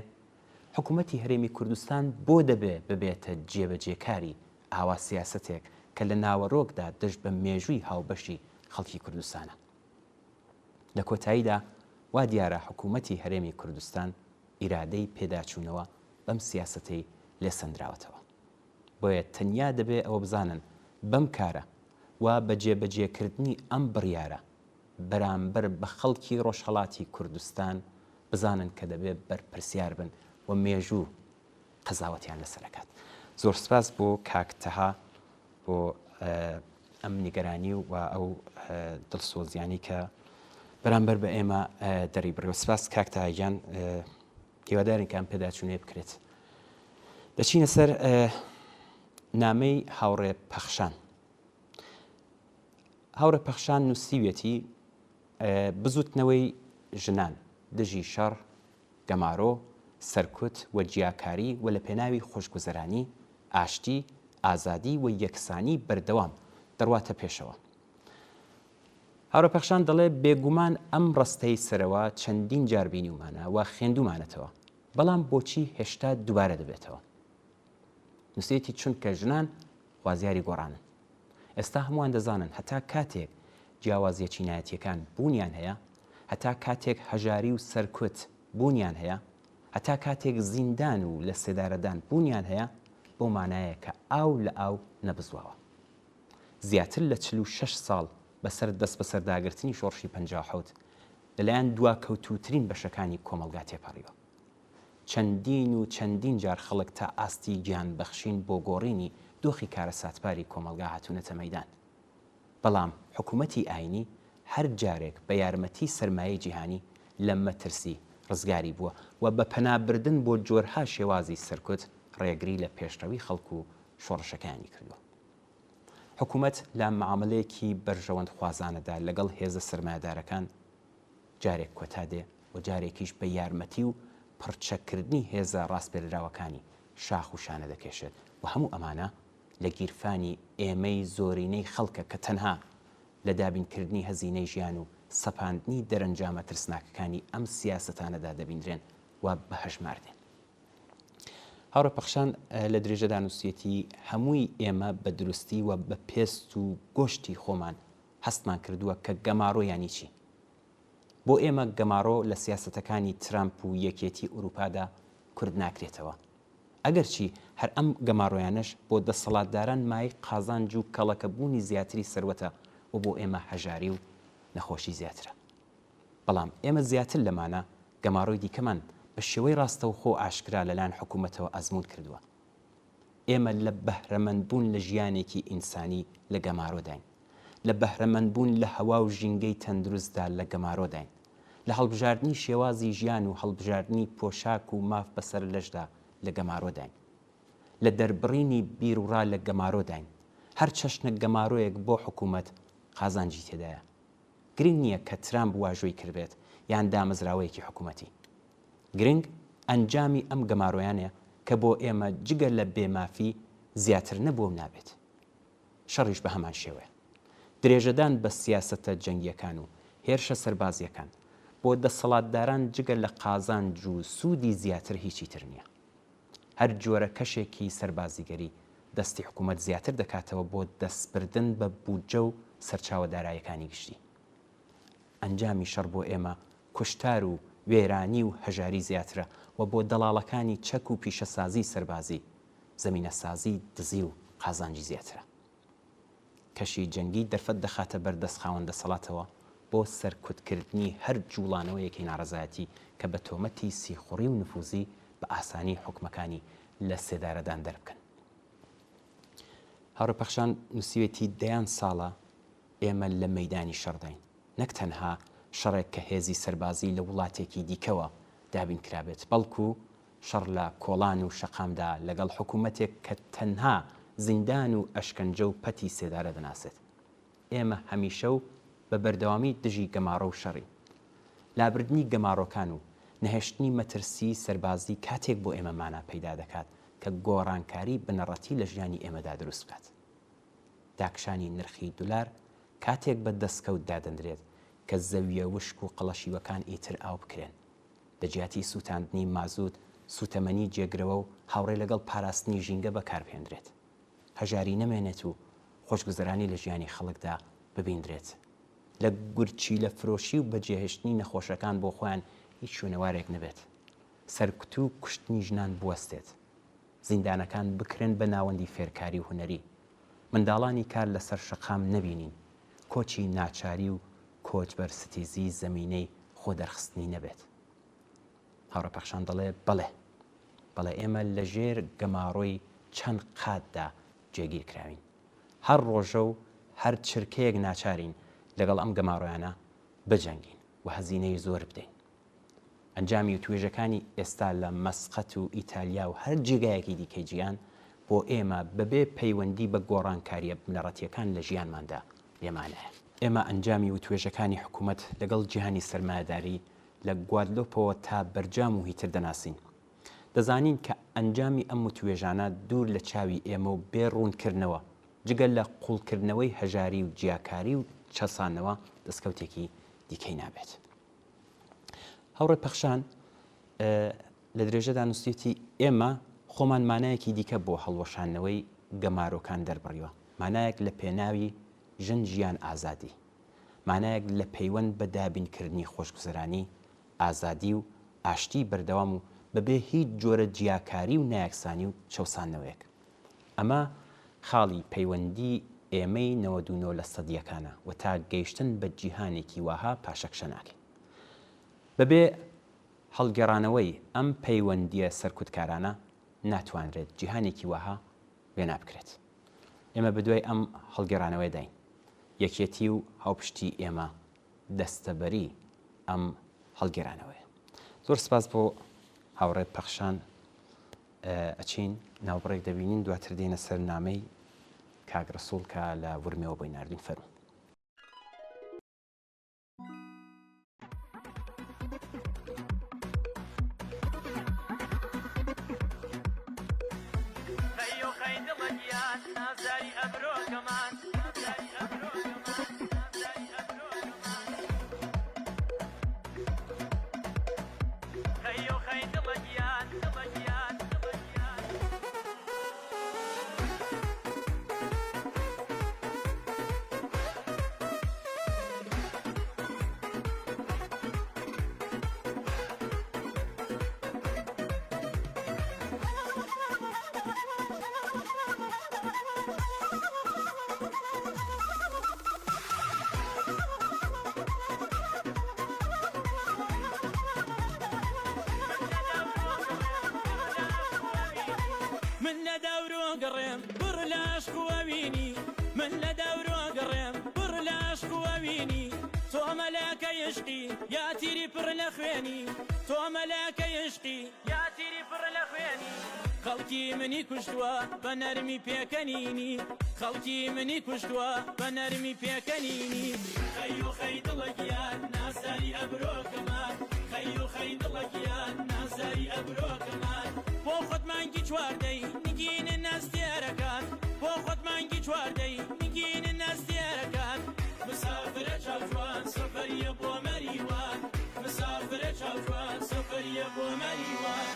حکوومەتی هەرێمی کوردستان بۆ دەبێ ببێتە جێبەجێکاری ئاوا سیاسەتێک کە لە ناوەرۆکدا دژ بە مێژووی هاوبەشی خەڵکی کوردستانە؟ لە کۆتاییدا وا دیارە حکوومەتی هەرێمی کوردستان ئیرادەی پێداچوونەوە بەم سیاسەتەی لێ سەندراوەتەوە. بۆیە تەنیا دەبێ ئەوە بزانن بەم کارە و بە جێبەجێکردنی ئەم بڕیارە بەرامبەر بە خەڵکی ڕۆژهەڵاتی کوردستان بزانن کە دەبێ بەرپرسیار بن و مێژوو قەزاوەتیان لەسەر ئەکات. زۆر سپاس بۆ کاک تەها بۆ ئەم نیگەرانی و ئەو دڵسۆزیانەی کە بەرامبەر بە ئێمە دەری بڕیوە. سپاس کاک تەها گیان، هیوادارین کە ئەم پێداچوونەیە بکرێت. دەچینە سەر نامەی هاوڕێ پەخشان. هاوڕێ پەخشان نووسیویەتی، بزووتنەوەی ژنان دژی شەڕ، گەمارۆ، سەرکوت و جیاکاری و لە پێناوی خۆشگوزەرانی، ئاشتی، ئازادی و یەکسانی بەردەوام دەڕواتە پێشەوە. هاوڕێ پەخشان دەڵێ بێگومان ئەم ڕەستەی سەرەوە چەندین جار بینیومانە و خوێندوومانەتەوە، بەڵام بۆچی هێشتا دووبارە دەبێتەوە؟ نووسیویەتی چونکە ژنان خوازیاری گۆڕانن. ئێستا هەمووان دەزانن هەتا کاتێک جیاوازییە چینایەتییەکان بوونیان هەیە، هەتا کاتێک هەژاری و سەرکوت بوونیان هەیە، هەتا کاتێک زیندان و لەسێدارەدان بوونیان هەیە، بەو مانایە کە ئاو لە ئاو نەبزواوە. زیاتر لە 46 ساڵ بەسەر دەستبەسەرداگرتنی شۆڕشی 57 لەلایەن دواکەوتووترین بەشەکانی کۆمەڵگا تێپەڕیوە. چەندین و چەندین جار خەڵک تا ئاستی گیان بەخشین بۆ گۆڕینی دۆخی کارەساتباری کۆمەڵگا هاتوونەتە مەیدان. بەڵام حکوومەتی ئایینی هەر جارێک بە یارمەتی سەرمایەی جیهانی لە مەترسی. ڕزگاری بووە و بە پەنابردن بۆ جۆرها شێوازی سەرکوت ڕێگری لە پێشڕەوی خەڵک و شۆڕشەکەیانی کردووە. حکوومەت لە مەعامەلەیەکی بەرژەوەندخوازانەدا لەگەڵ هێزە سەرمایەدارەکان جارێک کۆتا دێ و جارێکیش بە یارمەتی و پڕچەککردنی هێزە ڕاسپێردراوەکانی شاخ و شانە دەکێشێت و هەموو ئەمانە لە گیرفانی ئێمەی زۆرینەی خەڵکە کە تەنها لە دابینکردنی هەزینەی ژیان و سەپاندنی دەرەنجامە ترسناکەکانی ئەم سیاسەتانەدا دەبیندرێن و بە هەژمار دێن. هاوڕێ پەخشان لە درێژەدا نووسیەتی، هەمووی ئێمە بە دروستی و بە پێست و گۆشتی خۆمان هەستمان کردووە کە گەمارۆ یانی چی. بۆ ئێمە گەمارۆ لە سیاسەتەکانی ترامپ و یەکێتی ئورووپادا کورت ناکرێتەوە. ئەگەرچی هەر ئەم گەمارۆیانەش بۆ دەسەڵاتداران مایەی قازانج و کەڵەکەبوونی زیاتری سەروەتە و بۆ ئێمە هەژاری و نەخۆشی زیاترە. بەڵام ئێمە زیاتر لەمانە گەمارۆی دیکەمان بە شێوەی ڕاستەوخۆ و ئاشکرا لەلایەن حکوومەتەوە ئەزموون کردووە. ئێمە لە بەهرەمەندبوون لە ژیانێکی ئینسانی لە گەمارۆداین. لە بەهرەمەندبوون لە هەوا و ژینگەی تەندروستدا لە گەمارۆداین. لە هەڵبژاردنی شێوازی ژیان و هەڵبژاردنی پۆشاک و ماف بەسەر لەشدا لە گەمارۆداین. لە دەربڕینی بیروڕا لە گەمارۆداین. هەر چەشنە گەمارۆیەک بۆ حکوومەت قازانجی تێدایە. گرنگ نییە کە ترامپ واژۆی کردبێت یان دامەزراوەیەکی حکوومەتی. گرنگ ئەنجامی ئەم گەمارۆیانەیە کە بۆ ئێمە جگە لە بێ مافی زیاتر نەبووە و نابێت. شەڕیش بە هەمان شێوەیە. درێژەدان بە سیاسەتە جەنگییەکان و هێرشە سەربازییەکان، بۆ دەسەڵاتداران جگە لە قازانج و سوودی زیاتر هیچی تر نییە. هەر جۆرە کەشێکی سەربازیگەری دەستی حکوومەت زیاتر دەکاتەوە بۆ دەستبردن بە بودجە و سەرچاوە دارایەکانی گشتی. ئەنجامی شەڕ بۆ ئێمە کوشتار و وێرانی و هەژاری زیاترە و بۆ دەڵاڵەکانی چەک و پیشەسازیی سەربازی، زەمینەسازیی دزی و قازانجی زیاترە. کەشی جەنگی دەرفەت دەخاتە بەر دەست خاوەن دەسەڵاتەوە بۆ سەرکوتکردنی هەر جووڵانەوەیەکی ناڕەزایەتی کە بە تۆمەتی سیخوڕی و نفوزی بە ئاسانی حوکمەکانی لە سێدارەدان دەربکەن. هاوڕێ پەخشان نووسیوێتی دەیان ساڵە ئێمە لە مەیدانی شەڕداین، نەک تەنها شەڕێک کە هێزی سەربازی لە وڵاتێکی دیکەوە دابین کرابێت، بەڵکو شەڕ لە کۆڵان و شەقامدا لەگەڵ حکوومەتێک کە تەنها زیندان و ئەشکەنجە و پەتی سێدارە دەناسێت. ئێمە هەمیشە و بە بەردەوامی دژی گەماڕۆ و شەڕین. لابردنی گەماڕۆکان و نەهێشتنی مەترسیی سەربازی کاتێک بۆ ئێمە مانا پەیدا دەکات کە گۆڕانکاری بنەڕەتی لە ژیانی ئێمەدا دروست بکات. داکشانی نرخی دولار کاتێک بە دەسکەوت دادەنرێت کە زەوییە وشک و قەڵەشیوەکان ئیتر ئاو بکرێن. لە جیاتی سووتاندنی مازوت، سووتەمەنی جێگرەوە و هاوڕێ لەگەڵ پاراستنی ژینگە بەکاربهێندرێت. هەژاری نەمێنێت و خۆشگوزەرانی لە ژیانی خەڵکدا ببیندرێت. لە گورچیلە فرۆشی و بەجێهێشتنی نەخۆشەکان بۆ خۆیان هیچ شوێنەوارێک نەبێت. سەرکوت و کوشتنی ژنان بوەستێت. زیندانەکان بکرێن بە ناوەندی فێرکاری و هونەری. منداڵانی کار لەسەر شەقام نەبینین. کۆچی ناچاری و کۆچبەر ستیزی زەمینەی خۆ دەرخستنی نەبێت. هاوڕێ پەخشان دەڵێ بەڵێ، بەڵێ ئێمە لە ژێر گەماڕۆی چەند قاتدا جێگیر کراوین. هەر ڕۆژە و هەر چرکەیەک ناچارین لەگەڵ ئەم گەماڕۆیانە بجەنگین و هەزینەی زۆر بدەین. ئەنجامی وتوێژەکانی ئێستا لە مەسقەت و ئیتالیا و هەر جێگایەکی دیکەی جیهان بۆ ئێمە بەبێ پەیوەندی بە گۆڕانکارییە بنەڕەتییەکان لە ژیانماندا بێمانایە. ئێمە ئەنجامی وتوێژەکانی حکوومەت لەگەڵ جیهانی سەرمایەداری لە گوادلۆپەوە تا بەرجام و هیتر دەناسین. دەزانین کە ئەنجامی ئەم وتوێژانە دوور لە چاوی ئێمە و بێ ڕوونکردنەوە، جگە لە قووڵکردنەوەی هەژاری و جیاکاری و چەسانەوە دەستکەوتێکی دیکەی نابێت. هاوڕێ پەخشان لە درێژەدا نووسیوتی ئێمە خۆمان مانایەکی دیکە بۆ هەڵوەشاندنەوەی گەمارۆکان دەربڕیوە، مانایەک لە پێناوی ژن ژیان ئازادی، مانایەک لە پەیوەند بە دابینکردنی خۆشگوزەرانی، ئازادی و ئاشتیی بەردەوام و بەبێ هیچ جۆرە جیاکاری و نایەکسانی و چەوساندنەوەیەک. ئەمە خاڵی پەیوەندی ئێمەی 99 لە سەدییەکانە و تا گەیشتن بە جیهانێکی واها پاشەکشە ناکەین. بەبێ هەڵگێڕانەوەی ئەم پەیوەندییە سەرکوتکارانە ناتوانرێت جیهانێکی واها وێنا بکرێت. ئێمە بەدوای ئەم هەڵگێڕانەوەیەداین. یەکێتی و هاوپشتی ئێمە دەستەبەری ئەم هەڵگێرانەوەیە. زۆر سپاس بۆ هاوڕێ پەخشان ئەچین ناوبڕێک دەبینین دواتر دێنە سەر نامەی کاک ڕسوڵ کە لە ورمێوە بۆی ناردین فەرموو. من لە دەورۆ گەڕێم پڕ لە عەشق و ئەوینی من لە دەورۆ گەڕێم پڕ لە عەشق و ئەوینی تۆ مەلەکەی عشقی یا تیری پڕ لە خوێنی تۆ مەلەکەی عشقی یا تیری پڕ لە خوێنی خەڵکی منی کوشتووە بە نەرمی پێکەنینی خەڵکی منی کوشتووە بە نەرمی پێکەنینی خەی و خەی دڵە گیان نازداری ئەبرۆکەمان خەی و خەی دڵە گیان نازداری ئەبرۆکەمان بۆ خۆت مانگی چواردەی نگینن ئەستێرەکان بۆ خۆت مانگی چواردەی نگینن ئەستێرەکان مسافرە چاوجوان سەفەریە بۆ مەریوان مسافرە چاوجوان سەفەریە بۆ مەریوان.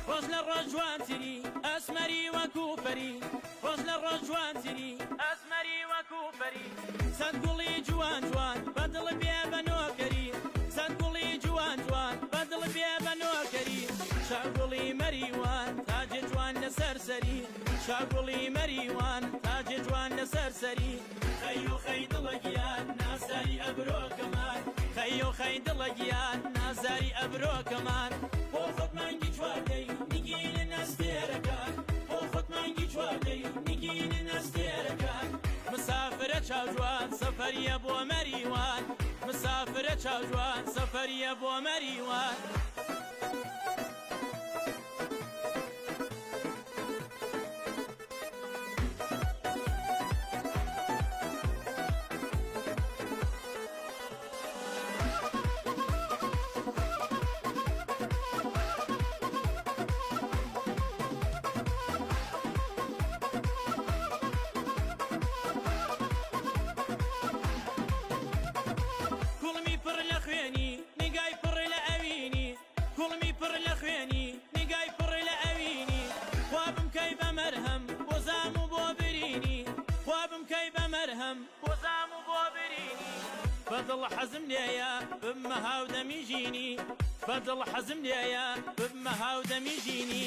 ڕۆژ لە ڕۆژ جوانتری ئەسمەری وەکو پەری ڕۆژ لە ڕۆژ جوانتری ئەسمەری وەکو پەری سەد گوڵی جوان جوان بە دڵ بێ بە نۆکەری سەد گوڵی جوان جوان بە دڵ بێ بە نۆکەری شاگوڵی مەریوان تاجێ جوان لەسەر سەری شاگوڵی مەریوان تاجێ جوان لەسەر سەری خەی و خەی دڵە گیان نازداری ئەبرۆکەمان خەی و خەی دڵە گیان نازداری ئەبرۆکەمان بۆ خۆت مانگی چواردەی نگینن ئەستێرەکان بۆ خۆت مانگی چواردەی نگینن ئەستێرەکان مسافرە چاوجوان سەفەریە بۆ مەریوان مسافرە چاوجوان سەفەریە بۆ مەریوان. کوڵمی پڕ لە خوێنی نیگای پڕ لە ئەوینی کوڵمی پڕ لە خوێنی نیگای پڕ لە ئەوینی خوا بمکەی بە مەرهەم بۆ زام و بۆ برینی خوا بمکەی بە مەرهەم بۆ زام و بۆ برینی بە دڵ حەزم لێیە ببمە هاودەمی ژینی بە دڵ حەزم لێیە ببمە هاودەمی ژینی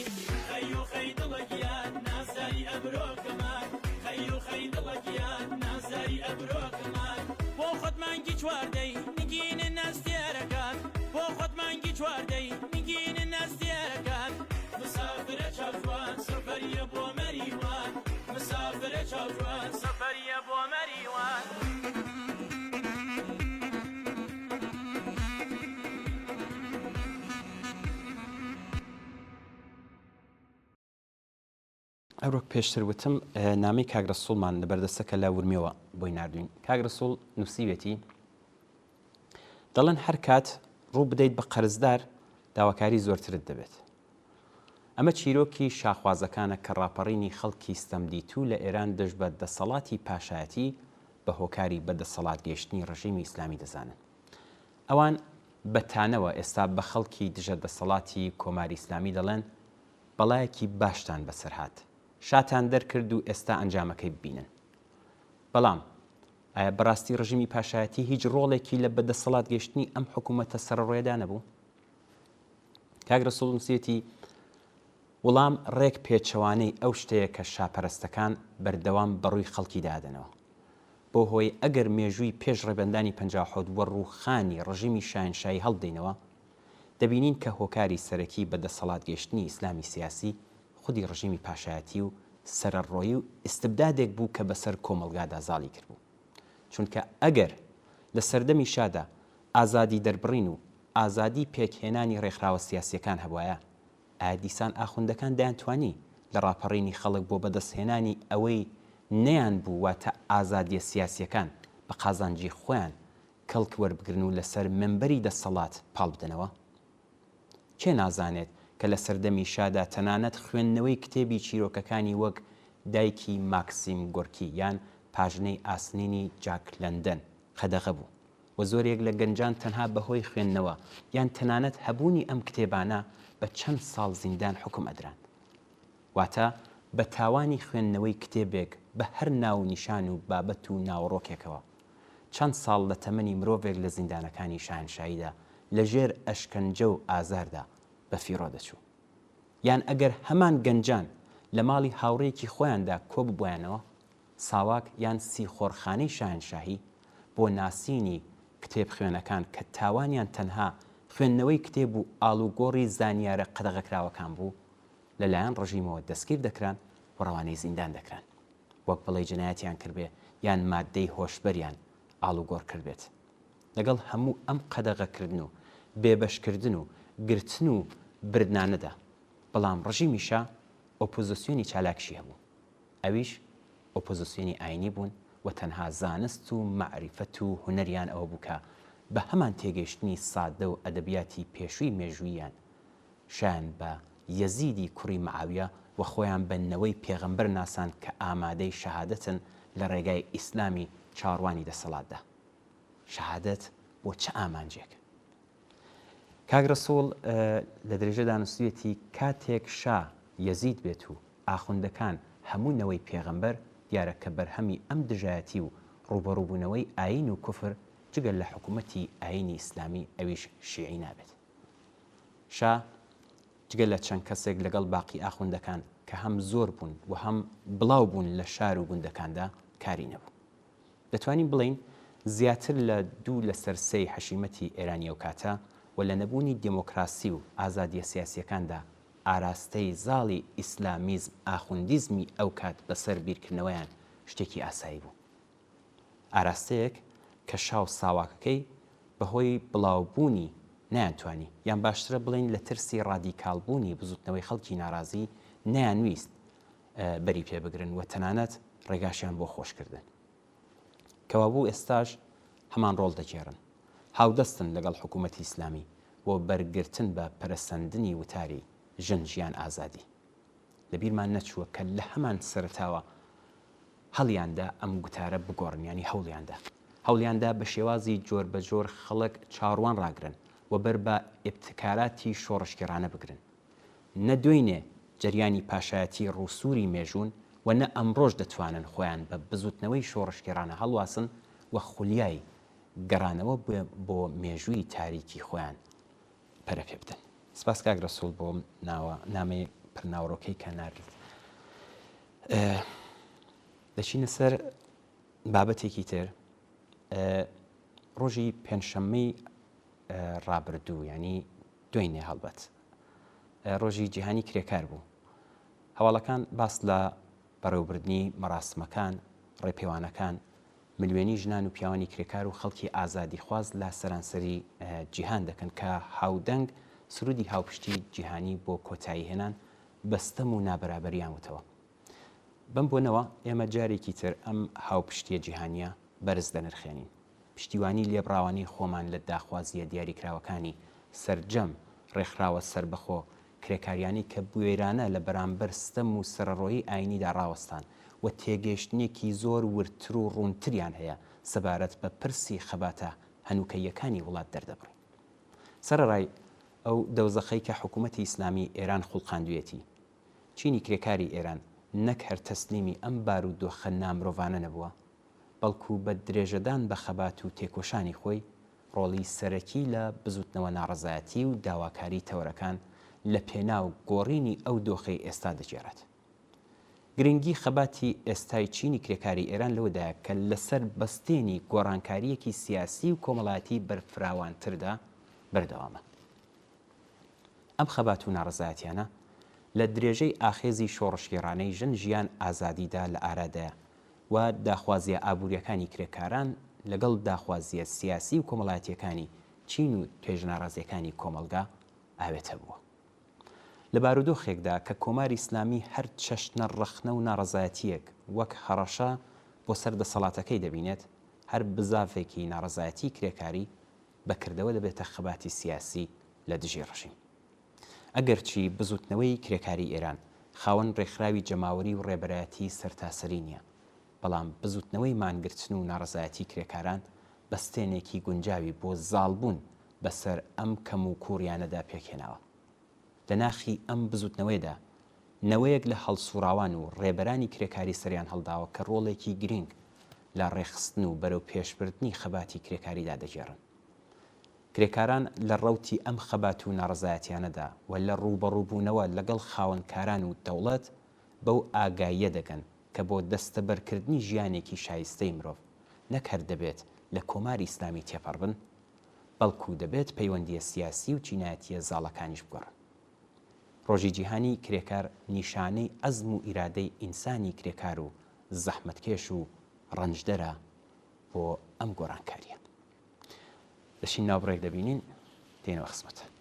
خەی و خەی دڵە گیان نازداری ئەبرۆکەمان خەی و خەی دڵە گیان نازداری ئەبرۆکەمان بۆ خۆت مانگی چواردەی نگینن ئەستێرەکان بۆ خۆت مانگی چواردەی نگینن ئەستێرەکان مسافرە چاوجوان سەفەریە بۆ مەریوان مسافرە چاوجوان سەفەریە بۆ مەریوان. هەروەک پێشتر وتم نامەی کاک رەسوڵمان لەبەردەستە کە لە ورمێوە بۆی ناردوین کاک رەسوڵ نووسیوێتی دەڵێن هەر کات ڕوو بدەیت بە قەرزدار داواکاری زۆرترت دەبێت ئەمە چیرۆکی شاخوازەکانە کە ڕاپەڕینی خەڵکی ستەمدیتوو لە ئێران دژ بە دەسەڵاتی پاشایەتی بە هۆکاری بە دەسەڵات گەیشتنی ڕژیمی ئیسلامی دەزانن. ئەوان بە تانەوە ئێستا بە خەڵکی دژە دەسەڵاتی کۆماری ئیسلامی دەڵێن بەڵایەکی باشتان بەسەر هات، شاتان دەرکرد و ئێستا ئەنجامەکەی ببینن. بەڵام ئایا بەڕاستی ڕژیمی پاشایەتی هیچ ڕۆڵێکی لە بە دەسەڵات گەیشتنی ئەم حکوومەتە سەرەڕۆیەدا نەبوو؟ کاک رەسوڵ نووسیویەتی. وڵام ڕێک پێچەوانەی ئەو شتەیە کە شاپەرستەکان بەردەوام بەڕووی خەڵکیدا ئەدەنەوە. بەو هۆیەی ئەگەر مێژووی پێش ڕێبەندانی 57 و ڕووخانی ڕژیمی شاهنشاهی هەڵبدەینەوە، دەبینین کە هۆکاری سەرەکی بە دەسەڵات گەیشتنی ئیسلامی سیاسی خودی ڕژیمی پاشایەتی و سەرەڕۆیی و ئیستبدادێک بوو کە بەسەر کۆمەڵگادا زاڵی کردبوو. چونکە ئەگەر لە سەردەمی شادا ئازادی دەربڕین و ئازادی پێکهێنانی ڕێکخراوە سیاسییەکان هەبوایە، ئایا دیسان ئاخوندەکان دەیانتوانی لە ڕاپەڕینی خەڵک بۆ بەدەستهێنانی ئەوەی نەیانبوو واتە ئازادییە سیاسییەکان بە قازانجی خۆیان کەڵک وەربگرن و لەسەر مینبەری دەسەڵات پاڵ بدەنەوە؟ کێ نازانێت کە لە سەردەمی شادا تەنانەت خوێندنەوەی کتێبی چیرۆکەکانی وەک دایکی ماکسیم گۆرکی یان پاژنەی ئاسنینی جاک لەندەن قەدەغە بوو و زۆرێک لە گەنجان تەنها بەهۆی خوێندنەوە یان تەنانەت هەبوونی ئەم کتێبانە بە چەند ساڵ زیندان حوکم ئەدران. واتە بە تاوانی خوێندنەوەی کتێبێک بە هەر ناو و نیشان و بابەت و ناوەڕۆکێکەوە چەند ساڵ لە تەمەنی مرۆڤێک لە زیندانەکانی شاهنشاییدا لە ژێر ئەشکەنجە و ئازاردا بە فیڕۆ دەچوو. یان ئەگەر هەمان گەنجان لە ماڵی هاوڕێیەکی خۆیاندا کۆببوایەنەوە، ساواک یان سیخۆڕخانەی شاهنشاهی بۆ ناسینی کتێبخوێنەکان کە تاوانیان تەنها خوێندنەوەی کتێب و ئاڵوگۆڕی زانیارە قەدەغەکراوەکان بوو، لە لایەن ڕژیمەوە دەستگیر دەکران و ڕەوانەی زیندان دەکران. وەک بڵێی جەنایەتیان کردبێ یان ماددەی هۆشبەریان ئاڵوگۆڕ کردبێت. لەگەڵ هەموو ئەم قەدەغەکردن و بێبەشکردن و گرتن و بردنانەدا، بەڵام ڕژیمی شا ئۆپۆزسیۆنی چالاکیشی هەبوو. ئەویش ئۆپۆزسیۆنی ئاینی بوون و تەنها زانست و مەعریفەت و هونەریان ئەوە بوو کە بە هەمان تێگەیشتنی سادە و ئەدەبیاتی پێشووی مێژووییان شایان بە یەزیدی کوڕی معاویە و خۆیان بە نەوەی پێغەمبەر ناساند کە ئامادەی شەهادەتن لە ڕێگای ئیسلامی چاوەڕوانی دەسەڵاتدا. شەهادەت بۆ چ ئامانجێک؟ کاک ڕەسوڵ لە درێژەدا نووسیویەتی کاتێک شا یەزید بێت و ئاخوندەکان هەموو نەوەی پێغەمبەر، دیارە کە بەرهەمی ئەم دژایەتی و ڕووبەڕووبوونەوەی ئایین و کوفر جگە لە حکوومەتی ئایینی ئیسلامی ئەویش شیعی نابێت. شا جگە لە چەند کەسێک لەگەڵ باقی ئاخوندەکان کە هەم زۆر بوون و هەم بڵاو بوون لە شار و گوندەکاندا کاری نەبوو. دەتوانین بڵێین زیاتر لە دوو لەسەر سێی حەشیمەتی ئێرانی ئەوکاتە و لە نەبوونی دێمۆکراسی و ئازادییە سیاسییەکاندا ئاراستەی زاڵی ئیسلامیزم ئاخوندیزمی ئەوکات بەسەر بیرکردنەوەیان شتێکی ئاسایی بوو. ئاراستەیەک کە شا و ساواکەکەی بە هۆی بڵاوبوونی نەیانتوانی یان باشترە بڵێین لە ترسی ڕادیکاڵبوونی بزووتنەوەی خەڵکی ناڕازی نەیانویست بەری پێ بگرن و تەنانەت ڕێگاشیان بۆ خۆش کردن. کەوابوو ئێستاش هەمان ڕۆڵ دەگێڕن. هاودەستن لەگەڵ حکوومەتی ئیسلامی بۆ بەرگرتن بە پەرەسەندنی وتاری ژن ژیان ئازادی. لە بیرمان نەچووە کە لە هەمان سەرەتاوە هەڵیاندا ئەم گوتارە بگۆڕن یانی هەوڵیاندا. هەوڵیاندا بە شێوازی جۆربەجۆر خەڵک چاوەڕوان ڕاگرن و بەر بە ئیبتکاراتی شۆڕشگێڕانە بگرن. نە دوێنێ جەریانی پاشایەتی ڕووسووری مێژوون و نە ئەمڕۆش دەتوانن خۆیان بە بزووتنەوەی شۆڕشگێڕانە هەڵواسن و خولیای گەڕانەوە بۆ مێژووی تاریکی خۆیان پەرە پێ بدەن. سپاس کاک رەسوڵ بۆ ناوە نامەی پر ناوەڕۆکەی کە ناردت. دەچینە سەر بابەتێکی تر ڕۆژی پێنجشەممەی ڕابردوو ینی دوێنێ هەڵبەت ڕۆژی جیهانی کرێکار بوو هەواڵەکان باس لە بەڕێوەبردنی مەراسمەکان ڕێپێوانەکان ملیۆنی ژنان و پیاوانی کرێکار و خەڵکی ئازادیخواز لە سەرانسەری جیهان دەکەن کە هاودەنگ سرودی هاوپشتی جیهانی بۆ کۆتاییهێنان بە ستەم و نابەرابەریان وتەوە. بەم بۆنەوە ئێمە جارێکی تر ئەم هاوپشتییە جیهانییە بەرز دەنرخێنین. پشتیوانی لێبڕاوانەی خۆمان لە داخوازییە دیاریکراوەکانی سەرجەم ڕێکخراوە سەربەخۆ کرێکاریانەی کە بوێرانە لە بەرامبەر ستەم و سەرەڕۆیی ئایینیدا ڕاوەستان و تێگەیشتنێکی زۆر وردتر و ڕوونتریان هەیە سەبارەت بە پرسی خەباتە هەنووکەییەکانی وڵات دەردەبڕین. سەرەڕای ئەو دەوزەخەی کە حکوومەتی ئیسلامیی ئێران خوڵقاندوویەتی، چینی کرێکاری ئێران نەک هەر تەسلیمی ئەم بارودۆخە نامرۆڤانە نەبووە، بەڵکوو بە درێژەدان بە خەبات و تێکۆشانی خۆی، ڕۆڵی سەرەکی لە بزووتنەوە ناڕەزایەتی و داواکاری تەوەرەکان لە پێناو گۆڕینی ئەو دۆخەی ئێستا دەگێڕێت. گرنگی خەباتی ئێستای چینی کرێکاری ئێران لەوەدایە کە لەسەر بەستێنی گۆڕانکارییەکی سیاسی و کۆمەڵایەتی بەرفراوانتردا بەردەوامە. ئەم خەبات و ناڕەزایەتیانە لە درێژەی ئاخێزی شۆڕشگێڕانەی ژن ژیان ئازادیدا لە ئارادایە و داخوازییە ئابوورییەکانی کرێکاران لەگەڵ داخوازییە سیاسی و کۆمەڵایەتییەکانی چین و توێژە ناڕازییەکانی کۆمەڵگا ئاوێتە بووە. لە بارودۆخێکدا کە کۆماری ئیسلامی هەر چەشنە ڕەخنە و ناڕەزایەتییەک وەک هەڕەشە بۆ سەر دەسەڵاتەکەی دەبینێت، هەر بزاڤێکی ناڕەزایەتیی کرێکاری بە کردەوە دەبێتە خەباتی سیاسی لە دژی ڕژیم. ئەگەرچی بزووتنەوەی کرێکاریی ئێران خاوەن ڕێکخراوی جەماوەری و ڕێبەرایەتیی سەرتاسەری نییە، بەڵام بزووتنەوەی مانگرتن و ناڕەزایەتیی کرێکاران بەستێنێکی گونجاوی بۆ زاڵبوون بەسەر ئەم کەموکووڕیانەدا پێکهێناوە. لە ناخی ئەم بزووتنەوەیەدا نەوەیەک لە هەڵسووڕاوان و ڕێبەرانی کرێکاری سەریان هەڵداوە کە ڕۆڵێکی گرینگ لە ڕێکخستن و بەرەوپێشبردنی خەباتی کرێکاریدا دەگێڕن. کرێکاران لە ڕەوتی ئەم خەبات و ناڕەزایەتیانەدا و لە ڕووبەڕووبوونەوە لەگەڵ خاوەنکاران و دەوڵەت بەو ئاگاییە دەگەن کە بۆ دەستەبەرکردنی ژیانێکی شایستەی مرۆڤ نەک هەر دەبێت لە کۆماری ئیسلامی تێپەڕ بن، بەڵکوو دەبێت پەیوەندییە سیاسی و چینایەتییە زاڵەکانیش بگۆڕن. ڕۆژی جیهانیی کرێکار نیشانەی عەزم و ئیرادەی ئینسانی کرێکار و زەحمەتکێش و ڕەنجدەرە بۆ ئەم گۆڕانکارییە. دەچین ناوبڕێک دەبینین دێنەوە خزمەتان.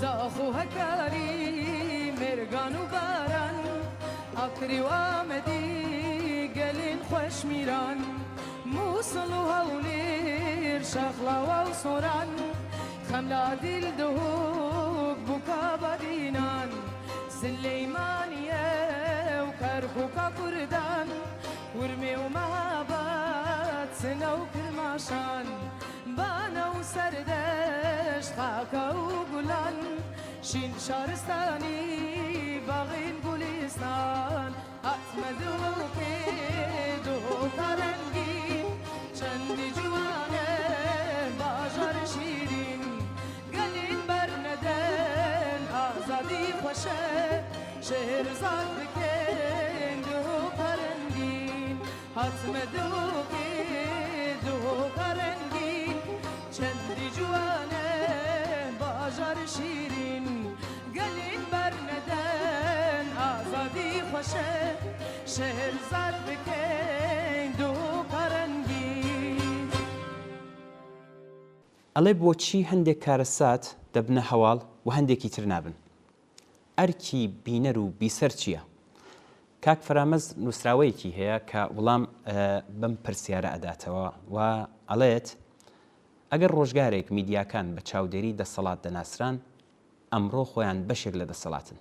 زاخۆ هەکاری مێرگان و باران ئاکری و ئامەدی گەلێن خۆش میران مووسڵ و هەولێر شەقڵاوە و سۆران خەملا دیل دهۆک بووکا بادینان سلەیمانیە و کەرکووکا کوردان ورمێ و مەهاباد سنە و کرماشان بانە و سەردەشت خاکە و گوڵان شین شارستانی باغین گولیستان هاتمە دهۆکێ دهۆکا رەنگین چەندی جوانە باژار شیرین گەلین بەرنەدەن ئازادی خۆشە شێرزاد بکەین دهۆکا رەنگین هاتمە دهۆکێ دهۆکا رەنگین چەندی جوانە باژار شیرین گەلین بەرنەدەن ئازادی خۆشە شێرزاد بکەین دهۆکا رەنگین. ئەڵێ بۆچی هەندێک کارەسات دەبنە هەواڵ و هەندێکی تر نابن؟ ئەرکی بینەر و بیسەر چییە؟ کاک فەرامەز نووسراوەیەکی هەیە کە وڵام بەم پرسیارە ئەداتەوە و ئەڵێت، ئەگەر ڕۆژگارێک میدیاکان بە چاودێری دەسەڵات دەناسران، ئەمڕۆ خۆیان بەشێک لە دەسەڵاتن.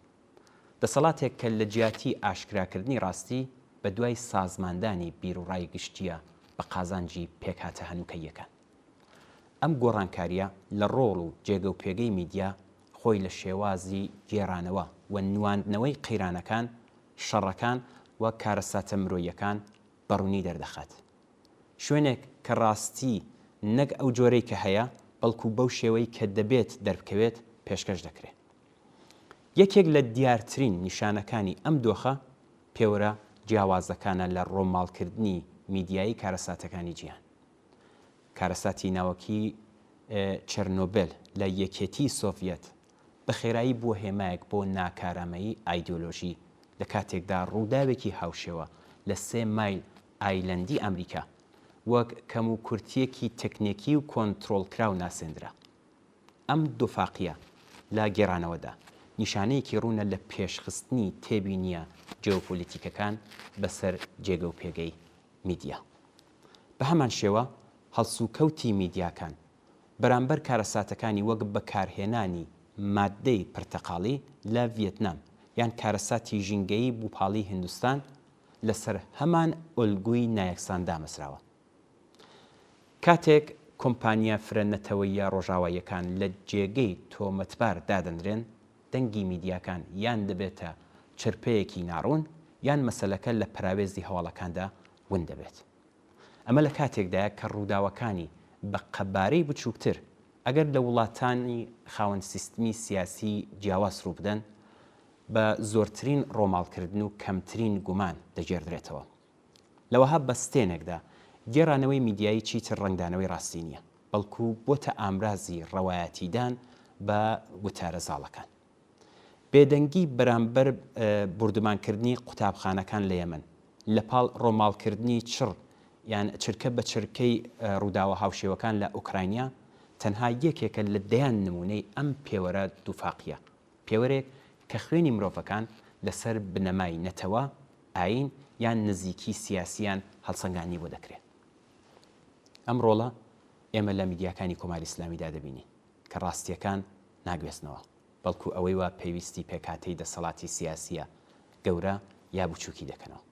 دەسەڵاتێک کە لە جیاتی ئاشکراکردنی ڕاستی، بە دوای سازماندانی بیروڕای گشتییە بە قازانجی پێکهاتە هەنووکەییەکان. ئەم گۆڕانکارییە لە ڕۆڵ و جێگە و پێگەی میدیا خۆی لە شێوازی گێڕانەوە و نواندنەوەی قەیرانەکان شەڕەکان و کارەساتە مرۆییەکان بە ڕوونی دەردەخات. شوێنێک کە ڕاستی نەک ئەو جۆرەی کە هەیە، بەڵکو بەو شێوەی کە دەبێت دەربکەوێت پێشکەش دەکرێ. یەکێک لە دیارترین نیشانەکانی ئەم دۆخە پێوەرە جیاوازەکانە لە ڕۆماڵکردنی میدیایی کارەساتەکانی جیهان. کارەساتی ناوەکی چەرنۆبێل لە یەکێتیی سۆڤیەت بە خێرایی بووە هێمایەک بۆ ناکارامەیی ئایدیۆلۆژی، لە کاتێکدا ڕووداوێکی هاوشێوە لە سێ مایل ئایلەندی ئەمریکا وەک کەموکورتییەکی تەکنیکی و کۆنترۆڵکراو ناسێندرا. ئەم دوفاقییە لە گێڕانەوەدا، نیشانەیەکی ڕوونە لە پێشخستنی تێبینییە جیۆپۆلیتیکەکان بەسەر جێگە و پێگەی میدیا. بە هەمان شێوە هەڵسوکەوتی میدیاکان بەرامبەر کارەساتەکانی وەک بەکارهێنانی ماددەی پرتەقاڵی لە ڤیەتنام یان کارەساتی ژینگەیی بوپاڵی هیندستان لەسەر هەمان ئۆلگوی نایەکسان دامەزراوە. کاتێک کۆمپانیا فرە نەتەوەییە ڕۆژاواییەکان لە جێگەی تۆمەتبار دادەنرێن، دەنگی میدیاکان یان دەبێتە چرپەیەکی ناڕوون یان مەسەلەکە لە پەراوێزی هەواڵەکاندا ون دەبێت. ئەمە لە کاتێکدایە کە ڕووداوەکانی بە قەبارەی بچووکتر ئەگەر لە وڵاتانی خاوەن سیستمی سیاسی جیاواز ڕووبدەن، بە زۆرترین ڕۆماڵکردن و کەمترین گومان دەگێڕدرێتەوە. لە وەها بەستێنێکدا، گێڕانەوەی میدیایی چیتر ڕەنگدانەوەی ڕاستی نییە، بەڵکو بۆتە ئامرازی ڕەوایەتیدان بە گوتارە زاڵەکان. بێدەنگی بەرامبەر بوردومانکردنی قوتابخانەکان لە یەمەن، لەپاڵ ڕۆماڵکردنی چڕ یان چرکە بە چرکەی ڕووداوە هاوشێوەکان لە ئۆکراینیا، تەنها یەکێکە لە دەیان نموونەی ئەم پێوەرە دووفاقییە، پێوەرێک کە خوێنی مرۆڤەکان لەسەر بنەمای نەتەوە، ئایین یان نزیکی سیاسییان هەڵسەنگاندنی بۆ دەکرێ. ئەم ڕۆڵە ئێمە لە میدیاکانی کۆماری ئیسلامیدا دەبینین کە ڕاستییەکان ناگوێزنەوە، بەڵکو ئەوەی وا پێویستی پێکهاتەی دەسەڵاتی سیاسییە گەورە یا بچووکی دەکەنەوە.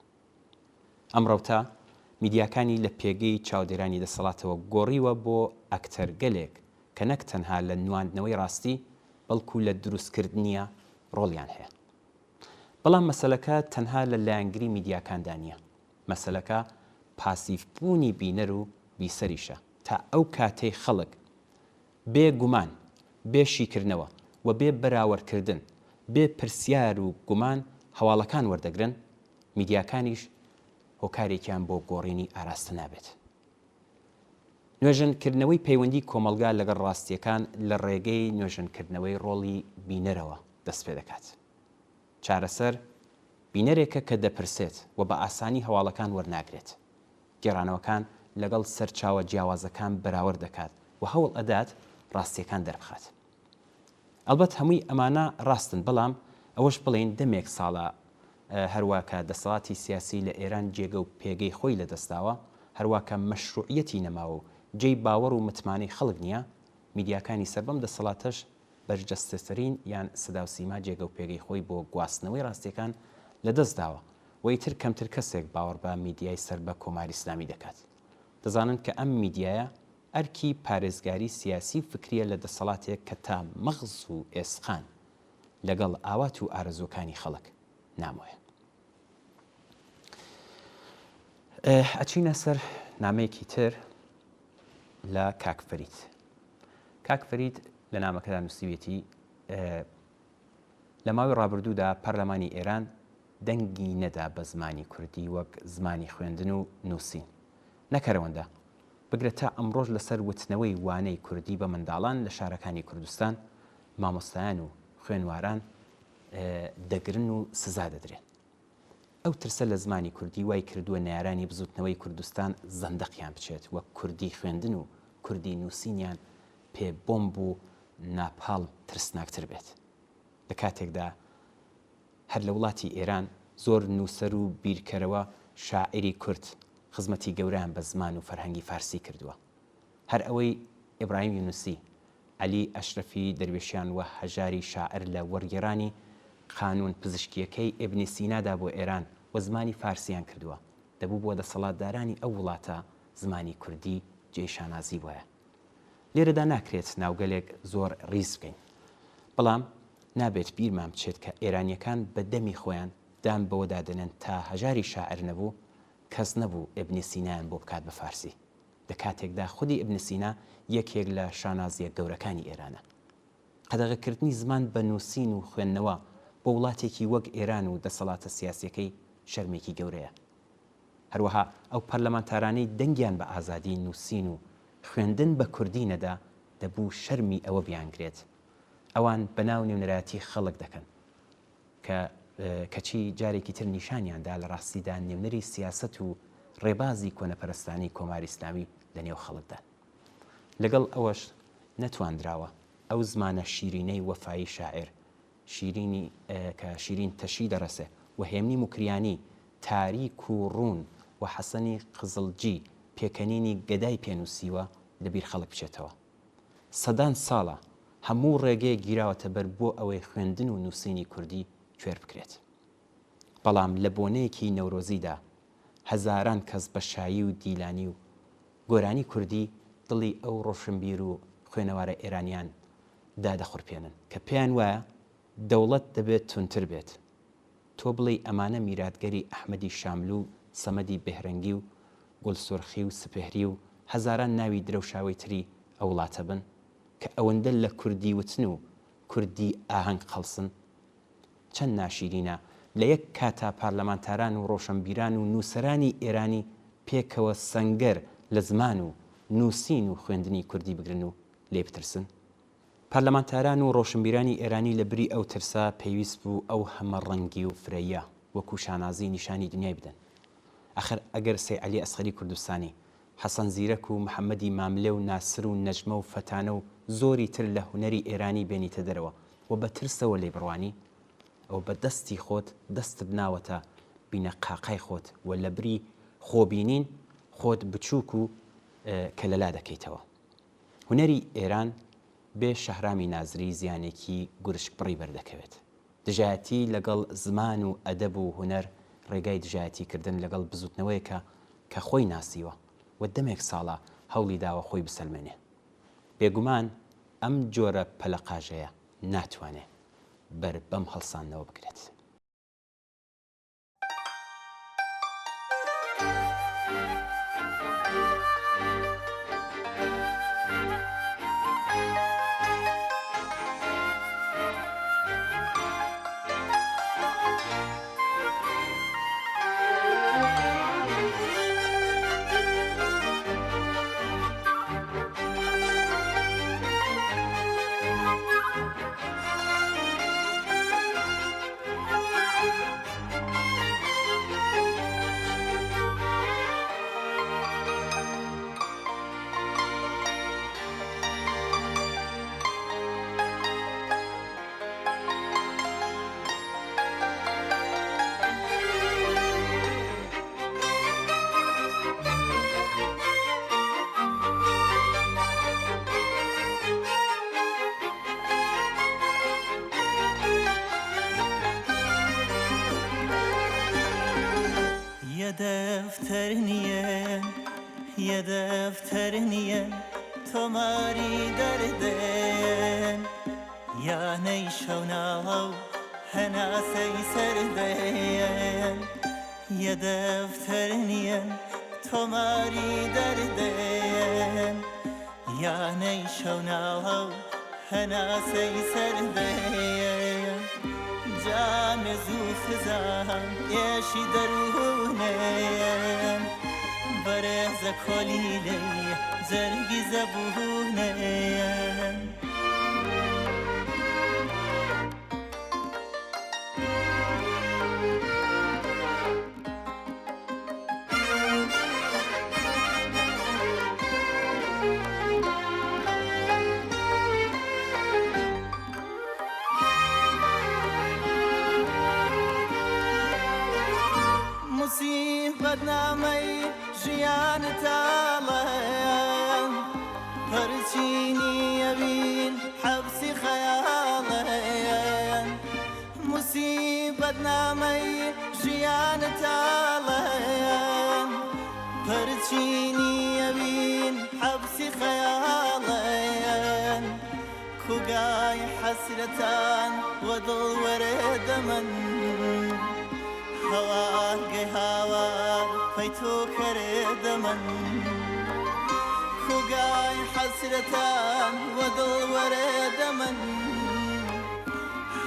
ئەم ڕەوتە میدیاکانی لە پێگەی چاودێرانی دەسەڵاتەوە گۆڕیوە بۆ ئەکتەرگەلێک کە نەک تەنها لە نواندنەوەی ڕاستی، بەڵکو لە دروستکردنیا ڕۆڵیان هەیە. بەڵام مەسەلەکە تەنها لە لایەنگری میدیاکاندا نییە، مەسەلەکە پاسیڤ بوونی بینەر و بیسەریشە، تا ئەو کاتەی خەڵک بێ گومان، بێ شیکردنەوە و بێ بەراوەردکردن، بێ پرسیار و گومان هەواڵەکان وەردەگرن، میدیاکانیش هۆکارێکیان بۆ گۆڕینی ئاراستە نابێت. نۆژەنکردنەوەی پەیوەندی کۆمەڵگا لەگەڵ ڕاستییەکان لە ڕێگەی نۆژەنکردنەوەی ڕۆڵی بینەرەوە دەست پێدەکات. چارەسەر، بینەرێکە کە دەپرسێت و بە ئاسانی هەواڵەکان وەرناگرێت. گێڕانەوەکان لەگەڵ سەرچاوە جیاوازەکان بەراورد دەکات و هەوڵ ئەدات ڕاستییەکان دەربخات. ئەڵبەت هەمووی ئەمانە ڕاستن، بەڵام ئەوەش بڵێین دەمێک ساڵە هەروا کە دەسەڵاتی سیاسی لە ئێران جێگە و پێگەی خۆی لەدەستداوە، هەروا کە مەشروعیەتی نەماوە و جێی باوەڕ و متمانەی خەڵک نییە، میدیاکانی سەر بەم دەسەڵاتەش بەرجەستەترین یان سدا و سیما جێگە و پێگەی خۆی بۆ گواستنەوەی ڕاستیەکان لەدەستداوە و ئیتر کەمتر کەسێک باوەڕ بە میدیای سەر بە کۆماری ئیسلامی دەکات. دەزانن کە ئەم میدیایە ئەرکی پارێزگاری سیاسی و فکریە لە دەسەڵاتێک کە تا مەغز و ئێسقان لەگەڵ ئاوات و ئارەزووەکانی خەڵک نامۆیە. ئەچینە سەر نامەیەکی تر لە کاک فەرید. کاک فەرید لە نامەکەدا نووسیویەتی لە ماوەی ڕابردوودا پەرلەمانی ئێران دەنگی نەدا بە زمانی کوردی وەک زمانی خوێندن و نووسین. نەک هەر ئەوەندە، بگرە تا ئەمڕۆش لەسەر وتنەوەی وانەی کوردی بە منداڵان لە شارەکانی کوردستان، مامۆستایان و خوێنواران دەگرن و سزا دەدرێن. ئەو ترسە لە زمانی کوردی وای کردووە نەیارانی بزووتنەوەی کوردستان زەندەقیان بچێت و کوردی خوێندن و کوردی نووسینیان پێ بۆمب و ناپاڵم ترسناکتر بێت. لە کاتێکدا هەر لە وڵاتی ئێران زۆر نووسەر و بیرکەرەوە شاعیری کورد خزمەتی گەورەیان بە زمان و فەرهەنگی فارسی کردووە. هەر ئەوەی ئیبراهیم یونسی، عەلی ئەشرەفی دەروێشیان و هەژاری شاعر لە وەرگێڕانی قانوون پزشکییەکەی ئیبنی سینادا بۆ ئێران و زمانی فارسییان کردووە، دەبوو بۆ دەسەڵاتدارانی ئەو وڵاتە زمانی کوردی جێی شانازی بوایە. لێرەدا ناکرێت ناوگەلێک زۆر ڕیز بکەین. بەڵام نابێت بیرمان بچێت کە ئێرانییەکان بە دەمی خۆیان. دان بەوەدا دەنێن تا هەژاری شاعر نەبوو، کەس نەبوو ئیبنی سینایان بۆ بکات بە فارسی. لە کاتێکدا خودی ئیبن سینا یەکێک لە شانازییە گەورەکانی ئێرانە. قەدەغەکردنی زمان بە نووسین و خوێندنەوە بۆ وڵاتێکی وەک ئێران و دەسەڵاتە سیاسییەکەی شەرمێکی گەورەیە. هەروەها ئەو پەرلەمانتارانەی دەنگیان بە ئازادیی نووسین و خوێندن بە کوردی نەدا، دەبوو شەرمی ئەوە بیانگرێت ئەوان بەناو نوێنەرایەتی خەڵک دەکەن کە کەچی جارێکی تر نیشانیان دا لە ڕاستیدا نوێنەری سیاسەت و ڕێبازی کۆنەپەرستانەی کۆماری ئیسلامی لە نێو خەڵکدان. لەگەڵ ئەوەش نەتواندراوە ئەو زمانە شیرینەی وەفایی شاعیر شیرینی کە شیرین تەشی دەڕەسێ و هێمنی موکریانی تاریک و ڕوون و حەسەنی قزڵجی پێکەنینی گەدای پێ نووسیوە لە بیر خەڵک بچێتەوە. سەدان ساڵە هەموو ڕێگەیەک گیراوەتە بەر بۆ ئەوەی خوێندن و نووسینی کوردی کوێر بکرێت. بەڵام لە بۆنەیەکی نەورۆزیدا هەزاران کەس بە شایی و دیلانی و گۆرانی کوردی دڵی ئەو ڕۆشنبیر و خوێنەوارە ئێرانیان دادەخورپێنن کە پێیان وایە دەوڵەت دەبێت توندتر بێت. تۆ بڵێی ئەمانە میراتگەری ئەحمەدی شاملوو و سەمەدی بێهرەنگی و گوڵسورخی و سپێهری و هەزاران ناوی درەوشاوەی تری ئەو وڵاتە بن کە ئەوەندە لە کوردی وتن و کوردی ئاهەنگ قەڵسن؟ چەند ناشیرینە لە یەک کاتا پارلەمانتاران و ڕۆشەنبیران و نووسەرانی ئێرانی پێکەوە سەنگەر لە زمان و نووسین و خوێندنی کوردی بگرن و لێی بترسن؟ پارلەمانتاران و ڕۆشنبیرانی ئێرانی لە بری ئەو ترسە پێویست بوو ئەو هەمە ڕەنگی و فرەییە وەکوو شانازی نیشانی دنیای بدەن. ئەخر ئەگەر سەی عەلی ئەسغەری کوردستانی، حەسەن زیرەک و محەمەدی ماملێ و ناسر و نەجمە و فەتانە و زۆری تر لە هونەری ئێرانی بێنیتە دەرەوە و بە ترسەوە لێی بڕوانی، ئەوە بە دەستی خۆت دەستت ناوەتە بینەقاقای خۆت و لە بری خۆبینین خۆت بچووک و کەلەلا دەکەیتەوە. هونەری ئێران بێ شەهرامی نازری زیانێکی گورچکبڕی بەردەکەوێت. دژایەتی لەگەڵ زمان و ئەدەب و هونەر ڕێگای دژایەتی کردن لەگەڵ بزوتنەوەیەکە کە خۆی ناسیوە و دەمێک ساڵە هەوڵی داوە خۆی بسەلمێنێ. بێگومان ئەم جۆرە پەلەقاژەیە ناتوانێ بەر بەم هەڵساندنەوە بگرێت. یە دەفتەر نییە یە دەفتەر نییە تۆماری دەردێن یانەی شەوناوە و هەناسەی سەردێن یە دەفتەر نییە تۆماری دەردێن یانەی شەوناوە و هەناسەی سەردەیە جامێ زوو خزام ئێشی دەروونم بەرێزە کۆلیلەی جەرگی زەبوونم. موسیبەتنامەی ژیان تاڵە پەرچینی ئەوین حەبسی خەیاڵە موسیبەتنامەی ژیان تاڵە پەرچینی ئەوین حەبسی خەیاڵە کوگای حەسرەتان وە دڵ وەرێ دەمەن. هەوارگەی هاوار پەی تۆ کەرێ دەمەن خوگای حەسرەتان وە دڵ وەرێ دەمەن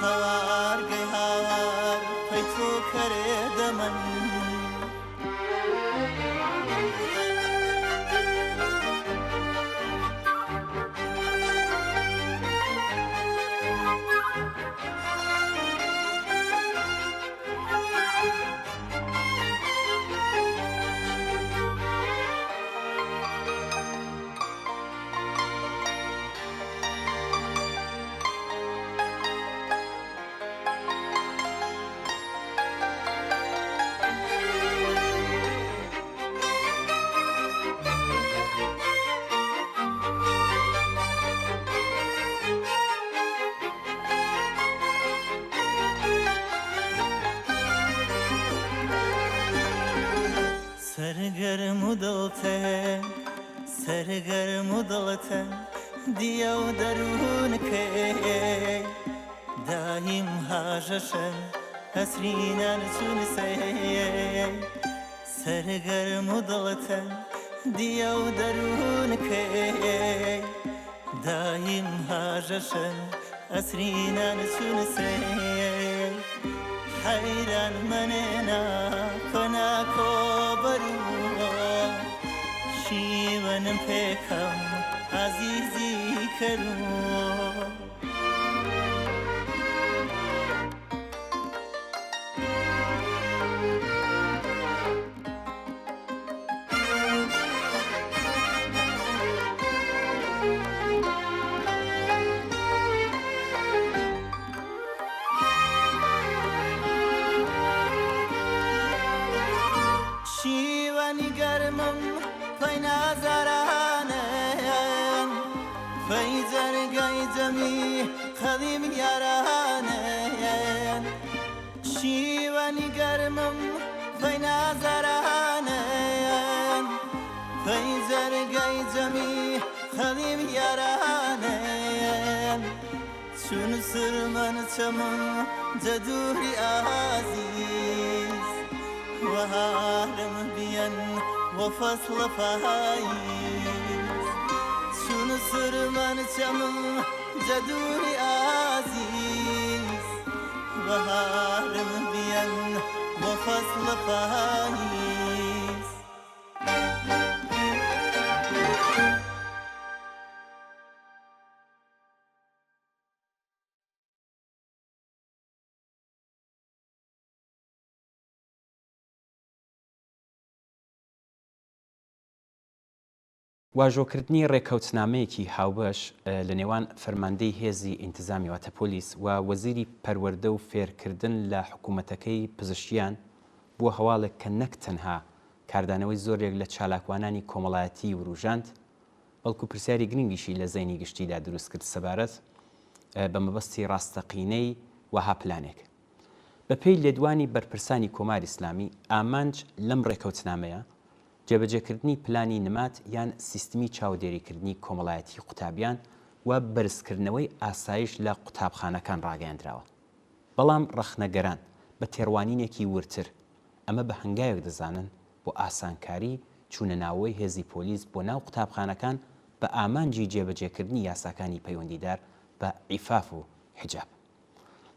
هەوارگەی هاوار پەی تۆ کەرێ دەمەن. سەرگەرم و دڵتەنگ سەرگەرم و دڵتەنگ دیە و دەروون کەی دایم هاژەشەن ئەسرینان چون سەی سەرگەرم و دڵتەنگ دیە و دەروون کەی دایم هاژەشەن ئەسرینان چون سەی حەیران مەنێنا کۆنا کۆبەرووە شیوەنم پێکەم ئازیزی کەرووە. شیوەنی گەرمم پەی نازارانم پەی جەرگەی جەمی قەدیم یارانم شیوەنی گەرمم پەی نازارانم پەی جەرگەی جەمی قەدیم یارانم چون سرمەن چەمم جە دووری ئازیز وەهارم بیەن وە فەسڵە پاییز چون سرمەن چەمم جە دووری ئازیز وەهارم بیەن وە فەسڵە پاییز. واژۆکردنی ڕێککەوتنامەیەکی هاوبەش لە نێوان فەرماندەی هێزی ئینتزامی واتە پۆلیس و وەزیری پەروەردە و فێرکردن لە حکوومەتەکەی پزشکیان بووە هەواڵێک کە نەک تەنها کاردانەوەی زۆرێک لە چالاکوانانی کۆمەڵایەتیی وروژاند، بەڵکو پرسیاری گرنگیشی لە زەینی گشتیدا دروست کرد سەبارەت بە مەبەستی ڕاستەقینەی وەها پلانێک. بەپێی لێدوانی بەرپرسانی کۆماری ئیسلامی، ئامانج لەم ڕێکەوتنامەیە، جێبەجێکردنی پلانی نمات یان سیستمی چاودێریکردنی کۆمەڵایەتیی قوتابیان و بەرزکردنەوەی ئاسایش لە قوتابخانەکان ڕاگەیەندراوە. بەڵام ڕەخنەگەران بە تێڕوانینێکی وردتر ئەمە بە هەنگاوێک دەزانن بۆ ئاسانکاری چوونە ناوەوەی هێزی پۆلیس بۆ ناو قوتابخانەکان بە ئامانجی جێبەجێکردنی یاساکانی پەیوەندیدار بە عیفاف و حیجاب.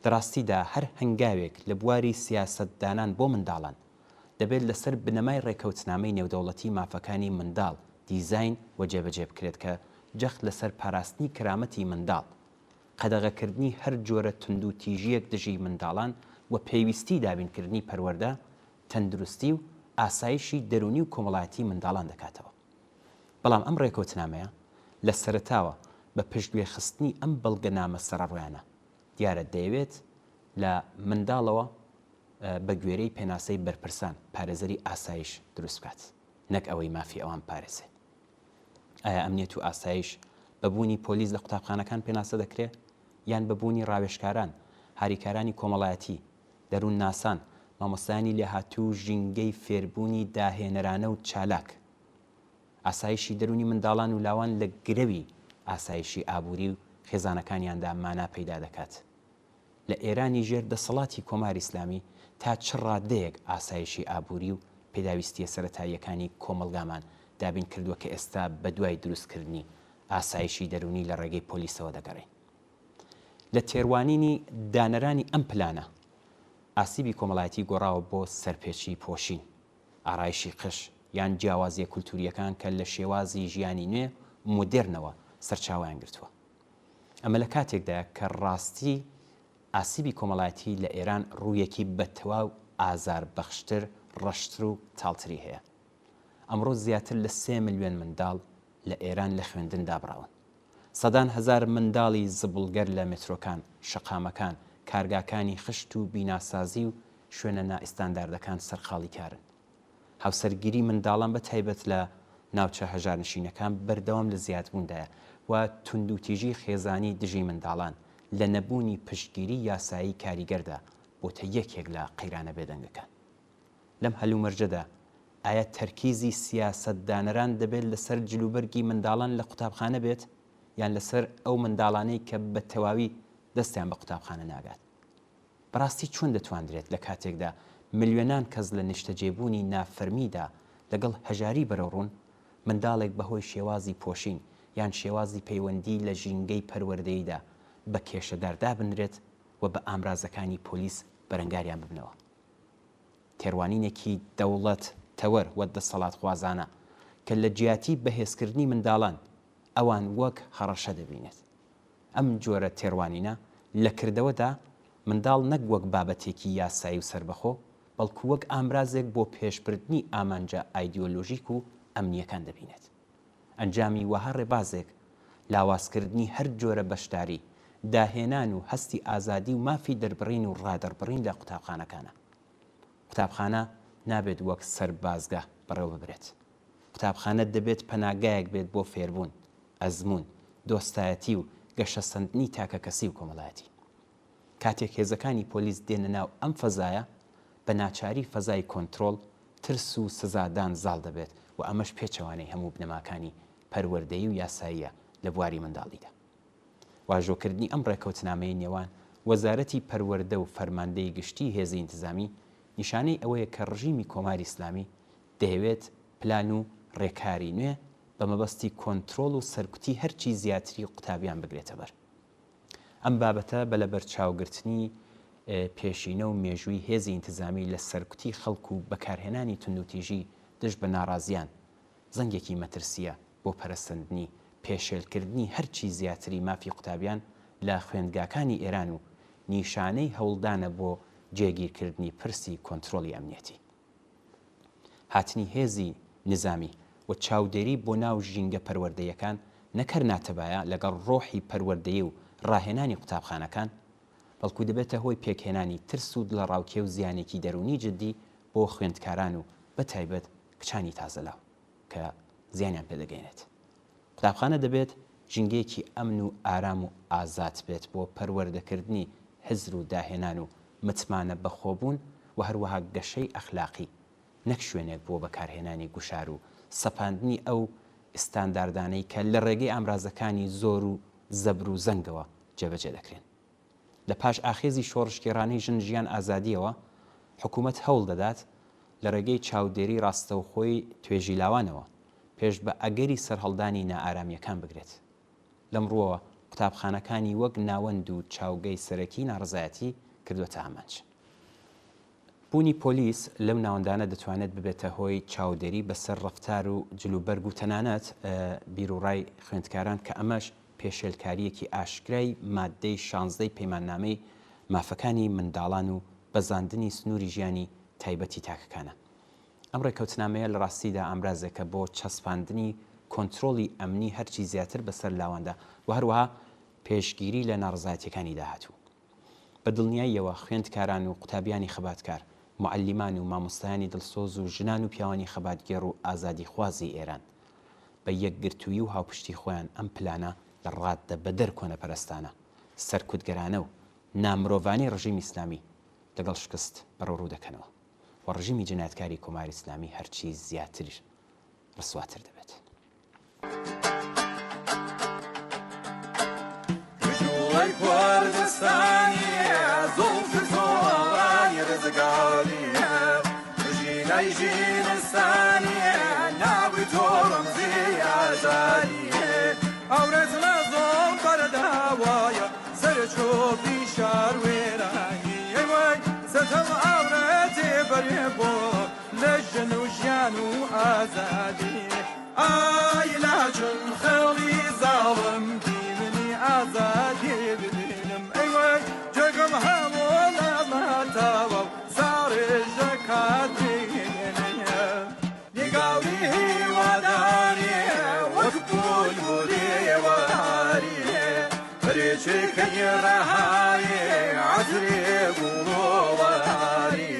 لە ڕاستیدا هەر هەنگاوێک لە بواری سیاسەتدانان بۆ منداڵان دەبێت لەسەر بنەمای ڕێکەوتنامەی نێودەوڵەتی مافەکانی منداڵ دیزاین و جێبەجێ بکرێت کە جەخت لەسەر پاراستنی کەرامەتی منداڵ، قەدەغەکردنی هەر جۆرە توندوتیژییەک دژی منداڵان و پێویستیی دابینکردنی پەروەردە، تەندروستی و ئاسایشی دەروونی و کۆمەڵایەتی منداڵان دەکاتەوە. بەڵام ئەم ڕێکەوتنامەیە لە سەرەتاوە بە پشتگوێخستنی ئەم بەڵگەنامە سەرەڕۆیانە، دیارە دەیەوێت لە منداڵەوە بە گوێرەی پێناسەی بەرپرسان پارێزەری ئاسایش دروست بکات، نەک ئەوەی مافی ئەوان بپارێزێ. ئایا ئەمنیەت و ئاسایش بە بوونی پۆلیس لە قوتابخانەکان پێناسە دەکرێ یان بە بوونی ڕاوێژکاران، هاریکارانی کۆمەڵایەتی، دەروونناسان، مامۆستایانی لێهاتوو و ژینگەی فێربوونی داهێنەرانە و چالاک؟ ئاسایشی دەروونی منداڵان و لاوان لە گرەوی ئاسایشی ئابووری و خێزانەکانیاندا مانا پەیدا دەکات. لە ئێرانی ژێر دەسەڵاتی کۆماری ئیسلامی تا چ ڕادەیەک ئاسایشی ئابووری و پێداویستییە سەرەتاییەکانی کۆمەڵگامان دابین کردووە کە ئێستا بەدوای دروستکردنی ئاسایشی دەروونی لە ڕێگەی پۆلیسەوە دەگەڕێین؟ لە تێروانینی دانەرانی ئەم پلانە، ئاسیبی کۆمەڵایەتی گۆڕاوە بۆ سەرپێچی پۆشین، ئارایشی قژ، یان جیاوازییە کولتوورییەکان کە لە شێوازی ژیانی نوێ و مۆدێرنەوە سەرچاوەیان گرتووە. ئەمە لە کاتێکدایە کە ڕاستی ئاسیبی کۆمەڵایەتی لە ئێران ڕوویەکی بە تەواو ئازاربەخشتر، ڕەشتر و تاڵتری هەیە. ئەمڕۆ زیاتر لە سێ ملیۆن منداڵ لە ئێران لە خوێندن دابڕاون. سەدان هەزار منداڵی زبڵگەر لە مێترۆکان، شەقامەکان، کارگاکانی خشت و بیناسازی و شوێنە نائیستانداردەکان سەرقاڵی کارن. هاوسەرگیری منداڵان بە تایبەت لە ناوچە هەژارنشینەکان بەردەوام لە زیادبووندایە و توندوتیژی خێزانی دژی منداڵان لە نەبوونی پشتگیری یاسایی کاریگەردا بۆتە یەکێک لە قەیرانە بێدەنگەکان. لەم هەلومەرجەدا ئایا تەرکیزی سیاسەتدانەران دەبێت لەسەر جلوبەرگی منداڵان لە قوتابخانە بێت یان لەسەر ئەو منداڵانەی کە بە تەواوی دەستیان بە قوتابخانە ناگات؟ بەڕاستی چۆن دەتواندرێت لە کاتێکدا ملیۆنان کەس لە نیشتەجێبوونی نافەرمیدا لەگەڵ هەژاری بەرەوڕوون، منداڵێک بەهۆی شێوازی پۆشین یان شێوازی پەیوەندی لە ژینگەی پەروەردەییدا بە کێشەدار دابنرێت و بە ئامرازەکانی پۆلیس بەرەنگاریان ببنەوە؟ تێڕوانینێکی دەوڵەت تەوەر و دەسەڵاتخوازانە کە لە جیاتی بەهێزکردنی منداڵان، ئەوان وەک هەڕەشە دەبینێت. ئەم جۆرە تێڕوانینە لە کردەوەدا منداڵ نەک وەک بابەتێکی یاسایی و سەربەخۆ، بەڵکو وەک ئامرازێک بۆ پێشبردنی ئامانجە ئایدیۆلۆژیک و ئەمنییەکان دەبینێت. ئەنجامی وەها ڕێبازێک، لاوازکردنی هەر جۆرە بەشداری، داهێنان و هەستی ئازادی و مافی دەربڕین و ڕادەڕبڕین لە قوتابخانەکانە. قوتابخانە نابێت وەک سەربازگە بەڕێوەببرێت. قوتابخانە دەبێت پەناگایەک بێت بۆ فێربوون، ئەزموون، دۆستایەتی و گەشەسەندنی تاکەکەسی و کۆمەڵایەتی. کاتێک هێزەکانی پۆلیس دێنە ناو ئەم فەزایە، بە ناچاری فەزای کۆنترۆڵ، ترس و سزادان زاڵ دەبێت و ئەمەش پێچەوانەی هەموو بنەماکانی پەروەردەیی و یاساییە لە بواری منداڵیدا. واژۆکردنی ئەم ڕێکەوتنامەی نێوان وەزارەتی پەروەردە و فەرماندەی گشتیی هێزی ئینتزامی نیشانەی ئەوەیە کە ڕژیمی کۆماری ئیسلامی دەیەوێت پلان و ڕێکاری نوێ بە مەبەستی کۆنترۆڵ و سەرکوتی هەرچی زیاتری قوتابیان بگرێتەبەر. ئەم بابەتە بە لەبەرچاوگرتنی پێشینە و مێژووی هێزی ئینتزامی لە سەرکوتی خەڵک و بەکارهێنانی توندوتیژی دژ بە ناڕازیان، زەنگێکی مەترسییە بۆ پەرەسەندنی پێشێلکردنی هەرچی زیاتری مافی قوتابیان لە خوێندگاکانی ئێران و نیشانەی هەوڵدانە بۆ جێگیرکردنی پرسی کۆنترۆڵی ئەمنیەتی. هاتنی هێزی نیزامی و چاودێری بۆ ناو ژینگە پەروەردەییەکان نەک هەر ناتەبایە لەگەڵ ڕۆحی پەروەردەیی و ڕاهێنانی قوتابخانەکان، بەڵکو دەبێتە هۆی پێکهێنانی ترس و دڵەڕاوکێ و زیانێکی دەروونی جددی بۆ خوێندکاران و بەتایبەت کچانی تازەلاو کە زیانیان پێدەگەیەنێت. قوتابخانە دەبێت ژینگەیەکی ئەمن و ئارام و ئازاد بێت بۆ پەروەردەکردنی هزر و داهێنان و متمانە بەخۆبوون و هەروەها گەشەی ئەخلاقی، نەک شوێنێک بۆ بەکارهێنانی گوشار و سەپاندنی ئەو ئیستانداردانەی کە لە ڕێگەی ئامرازەکانی زۆر و زەبر و زەنگەوە جێبەجێ دەکرێن. لە پاش ئاخێزی شۆڕشگێڕانەی ژن ژیان ئازادییەوە، حکوومەت هەوڵ دەدات لە ڕێگەی چاودێری ڕاستەوخۆی توێژی لاوانەوە، پێش بە ئەگەری سەرهەڵدانی نائارامییەکان بگرێت. لەم ڕووەوە قوتابخانەکانی وەک ناوەند و چاوگەی سەرەکی ناڕەزایەتی کردووەتە ئامانج. بوونی پۆلیس لەو ناوەندانە دەتوانێت ببێتە هۆی چاودێری بەسەر ڕەفتار و جلوبەرگ و تەنانەت بیروڕای خوێندکاران کە ئەمەش پێشێلکارییەکی ئاشکرای ماددەی شانزدەی پەیماننامەی مافەکانی منداڵان و بەزاندنی سنووری ژیانی تایبەتی تاکەکانە. ئەم ڕێککەوتنامەیە لە ڕاستیدا ئامرازێکە بۆ چەسپاندنی کۆنترۆڵی ئەمنی هەرچی زیاتر بەسەر لاواندا و هەروەها پێشگیری لە ناڕەزایەتییەکانی داهاتوو. بە دڵنیاییەوە خوێندکاران و قوتابیانی خەباتکار، موعەلیمان و مامۆستایانی دڵسۆز و ژنان و پیاوانی خەباتگێڕ و ئازادیخوازی ئێران بە یەکگرتوویی و هاوپشتی خۆیان ئەم پلانە لە ڕاددە بەدەر کۆنەپەرستانە، سەرکوتگەرانە و نامرۆڤانەی ڕژیمی ئیسلامی لەگەڵ شکست بەرەوڕوو دەکەنەوە و ڕژیمی جینایەتکاری کۆماری ئیسلامی هەرچی زیاتر ڕسواتر دەبێت. بجوڵەی کوردستانی. زوڵفی زۆڵانی ڕزگاریە ژینای ژینستانیە ناوی تۆ ڕەمزی ئازادیە ئەورەت لە زۆڵ بەرداوایە سەر چۆپی شار وێرانی ئەی وەی ستەم ئاورەتێ بەرێ بۆ لە ژن و ژیان و ئازادی ئای لاچن خێڵی زاڵم دیمنی ئازادی ببینم ئەی وەی جێگەم هەموو لە ماتاوە و ساڕێژ دەکات برینم نیگاوی هیواداری وەک بولبولی وەهاری پرێچێکەی ڕەهایی عەتری گوڵۆوەهاری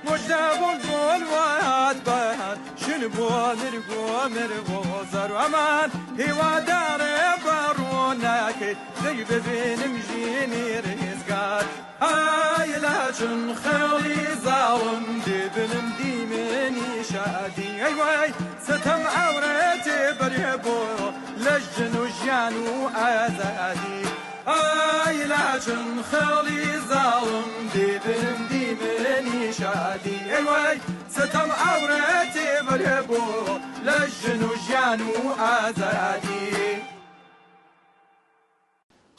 مژدە بولبول وات بەهار شن بۆ مرگ و مرگ و زەر و ئەمان هیوادارێ بە ڕووناکی دەی ببینم ژینی ڕزگار ئای لاچن خێڵی زاڵم دبنم دیمەنی شادی ئەی وای ستەم عەورەتێ بەرێ بۆ لە ژن و ژیان و ئازادی ئای لاچن خێڵی زاڵم دبنم دیمەنی شادی ئەی وای ستەم عەورەتێ بەرێ بۆ لە ژن و ژیان و ئازادی.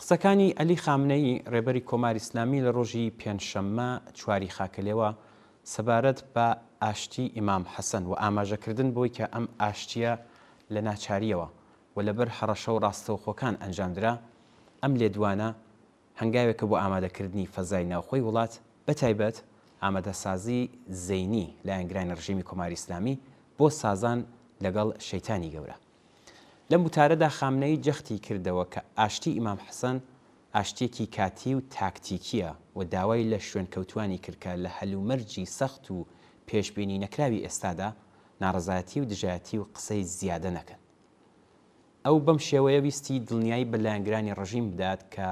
قسەکانی عەلی خامنەیی، ڕێبەری کۆماری ئیسلامی لە ڕۆژی پێنجشەممە چواری خاکەلێوە سەبارەت بە ئاشتیی ئیمام حەسەن و ئاماژەکردن بەوەی کە ئەم ئاشتییە لە ناچارییەوە و لەبەر هەڕەشە و ڕاستەوخۆکان ئەنجام درا، ئەم لێدوانە هەنگاوێکە بۆ ئامادەکردنی فەزای ناوخۆی وڵات، بەتایبەت ئامادەسازی زەینی لایەنگرانی ڕژیمی کۆماری ئیسلامی بۆ سازان لەگەڵ شەیتانی گەورە. لەم وتارەدا خامنەیی جەختی کردەوە کە ئاشتی ئیمام حەسەن ئاشتییەکی کاتی و تاکتیکییە و داوای لە شوێنکەوتووانی کرد کە لە هەلومەرجی سەخت و پێشبینی نەکراوی ئێستادا ناڕەزایەتی و دژایەتی و قسەی زیادە نەکەن. ئەو بەم شێوەیە ویستی دڵنیایی بە لایەنگرانی ڕژیم بدات کە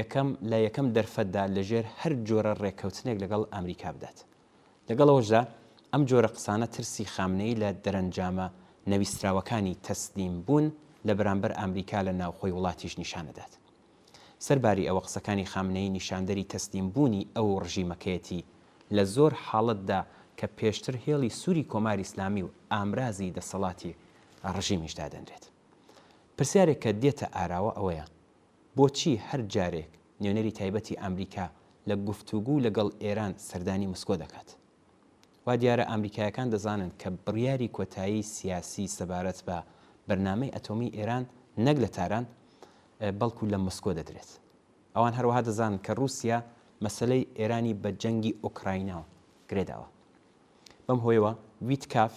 یەکەم لە یەکەم دەرفەتدا لەژێر هەر جۆرە ڕێککەوتنێک لەگەڵ ئامریکا بدات. لەگەڵ ئەوەشدا ئەم جۆرە قسانە ترسی خامنەیی لە دەرەنجامە نەویستراوەکانی تەسلیم بوون لە بەرامبەر ئامریکا لە ناوخۆی وڵاتیش نیشان ئەدات. سەرباری ئەوە قسەکانی خامنەیی نیشاندەری تەسلیم بوونی ئەو و ڕژیمەکەیەتی لە زۆر حاڵەتدا کە پێشتر هێڵی سووری کۆماری ئیسلامی و ئامرازی دەسەڵاتی ڕژیمیش دادەنرێت. پرسیارێک کە دێتە ئاراوە ئەوەیە بۆچی هەر جارێک نوێنەری تایبەتی ئامریکا لە گفتوگو لەگەڵ ئێران سەردانی مسکۆ دەکات؟ وا دیارە ئامریکایەکان دەزانن کە بڕیاری کۆتایی سیاسی سەبارەت بە بەرنامەی ئەتۆمی ئێران نەک لە تاران بەڵکو لە مسکۆ دەدرێت. ئەوان هەروەها دەزانن کە ڕووسیا مەسەلەی ئێرانی بە جەنگی ئۆکرایناوە گرێداوە. بەم هۆیەوە ویتکاف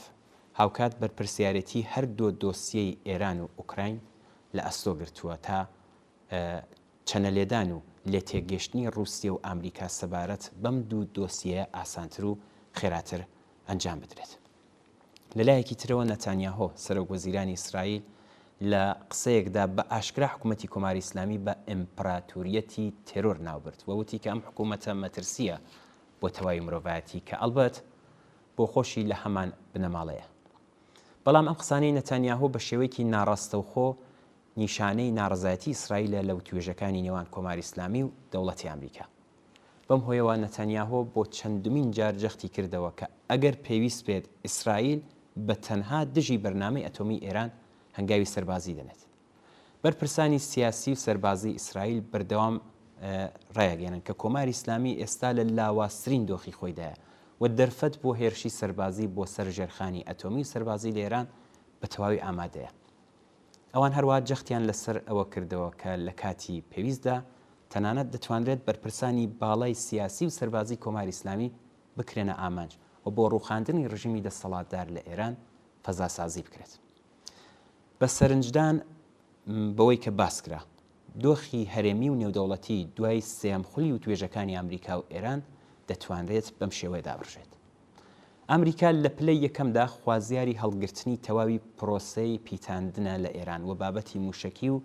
هاوکات بەرپرسیارێتی هەر دۆ دۆسیەی ئێران و ئۆکراین لە ئەستۆ گرتووە تا چەنەلێدان و لێتێکگەشتنی ڕووسیە و ئامریکا سەبارەت بەم دوو دۆسیەیە ئاسانتر و خێراتر ئەنجام بدرێت. لە لایەکی ترەوە نەتانیاهۆ، سەرۆک وەزیرانی ئیسرائیل لە قسەیەکدا بە ئاشکرا حکوومەتی کۆماری ئیسلامی بە ئیمپراتوریەتی تێرۆر ناوبرد و وتی کە ئەم حکوومەتە مەترسییە بۆ تەواوی مرۆڤایەتی کە ئەڵبەت بۆ خۆشی لە هەمان بنەماڵەیە. بەڵام ئەم قسانەی نەتانیاهۆ بە شێوەیەکی ناڕاستەوخۆ نیشانەی ناڕەزایەتی ئیسرائیلە لە وتوێژەکانی نێوان کۆماری ئیسلامی و دەوڵەتی ئامریکا. بەم هۆیەوە نەتانیاهۆ بۆ چەندمین جار جەختی کردەوە کە ئەگەر پێویست بێت ئیسرائیل بە تەنها دژی بەرنامەی ئەتۆمی ئێران هەنگاوی سەربازی دەنێت. بەرپرسانی سیاسی و سەربازی ئیسرائیل بەردەوام ڕایەگەیەنن کە کۆماری ئیسلامی ئێستا لە لاوازترین دۆخی خۆیدایە و دەرفەت بۆ هێرشی سەربازی بۆ سەر ژێرخانی ئەتۆمی و سەربازی لە ئێران بە تەواوی ئامادەیە. ئەوان هەروەها جەختیان لەسەر ئەوە کردەوە کە لە کاتی پێویستدا تەنانەت دەتوانرێت بەرپرسانی باڵای سیاسی و سەربازی کۆماری ئیسلامی بکرێنە ئامانج و بۆ ڕووخاندنی ڕژیمی دەسەڵاتدار لە ئێران فەزاسازی بکرێت. بە سەرنجدان بەوەی کە باس کرا، دۆخی هەرێمی و نێودەوڵەتی دوای سێیەم خولی وتوێژەکانی ئامریکا و ئێران دەتوانرێت بەم شێوەیە دابڕژێت. ئامریکا لە پلەی یەکەمدا خوازیاری هەڵگرتنی تەواوی پرۆسەی پیتاندنە لە ئێران و بابەتی مووشەکی و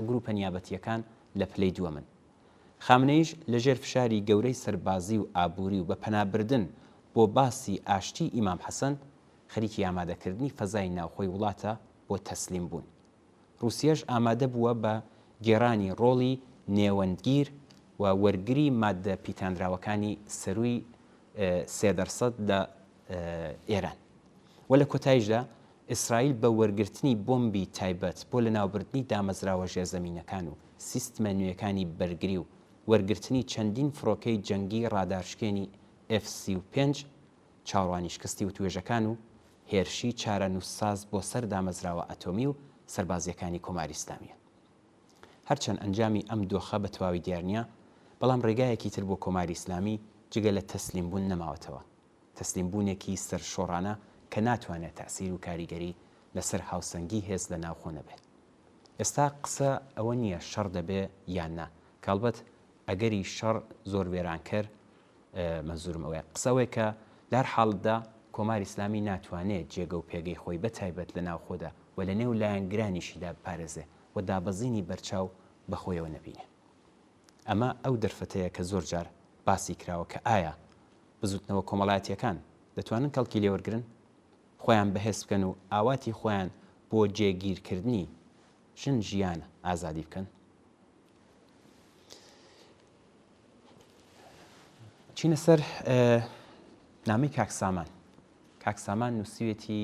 گرووپە نیابەتییەکان لە پلەی دووەمن. خامنەییش لە ژێر فشاری گەورەی سەربازی و ئابووری و بە پەنابردن بۆ باسی ئاشتیی ئیمام حەسەن، خەریکی ئامادەکردنی فەزای ناوخۆی وڵاتە بۆ تەسلیم بوون. ڕووسیەش ئامادە بووە بە گێڕانی ڕۆڵی نێوەندگیر. و وەرگری ماددە پیتاندراوەکانی سەرووی سێ دەرسەد لە ئێران. و لە کۆتاییشدا ئیسرائیل بە وەرگرتنی بۆمبی تایبەت بۆ لەناوبردنی دامەزراوە ژێرزەمینەکان و سیستمە نوێیەکانی بەرگری و وەرگرتنی چەندین فڕۆکەی جەنگی ڕادارشکێنی ئێف 35 چاوەڕوانی شکستی وتوێژەکان و هێرشی چارەنووسساز بۆ سەر دامەزراوە ئەتۆمی و سەربازییەکانی کۆماری ئیسلامییە. هەرچەند ئەنجامی ئەم دۆخە بە تەواوی دیار نییە، بەڵام ڕێگایەکی تر بۆ کۆماری ئیسلامی جگە لە تەسلیمبوون نەماوەتەوە. تەسلیمبوونێکی سەرشۆڕانە کە ناتوانێ تەئسیر و کاریگەری لەسەر هاوسەنگی هێز لە ناوخۆ نەبێ. ئێستا قسە ئەوە نییە شەڕ دەبێ یان نا، کە ئەڵبەت ئەگەری شەڕ زۆر وێرانکەر مەنزوورم ئەوەیە، قسە ئەوەیە کە لە هەر حاڵەتدا کۆماری ئیسلامی ناتوانێ جێگە و پێگەی خۆی بە تایبەت لە ناوخۆدا و لە نێو لایەنگرانیشیدا بپارێزێ و دابەزینی بەرچاو بە خۆیەوە نەبینێ. ئەمە ئەو دەرفەتەیە کە زۆر جار باسی کراوە کە ئایا بزووتنەوە کۆمەڵایەتییەکان دەتوانن کەڵکی لێ وەرگرن، خۆیان بەهێز بکەن و ئاواتی خۆیان بۆ جێگیرکردنی ژن ژیان ئازادی بکەن؟ چینە سەر نامەی کاک سامان. کاک سامان نووسیوێتی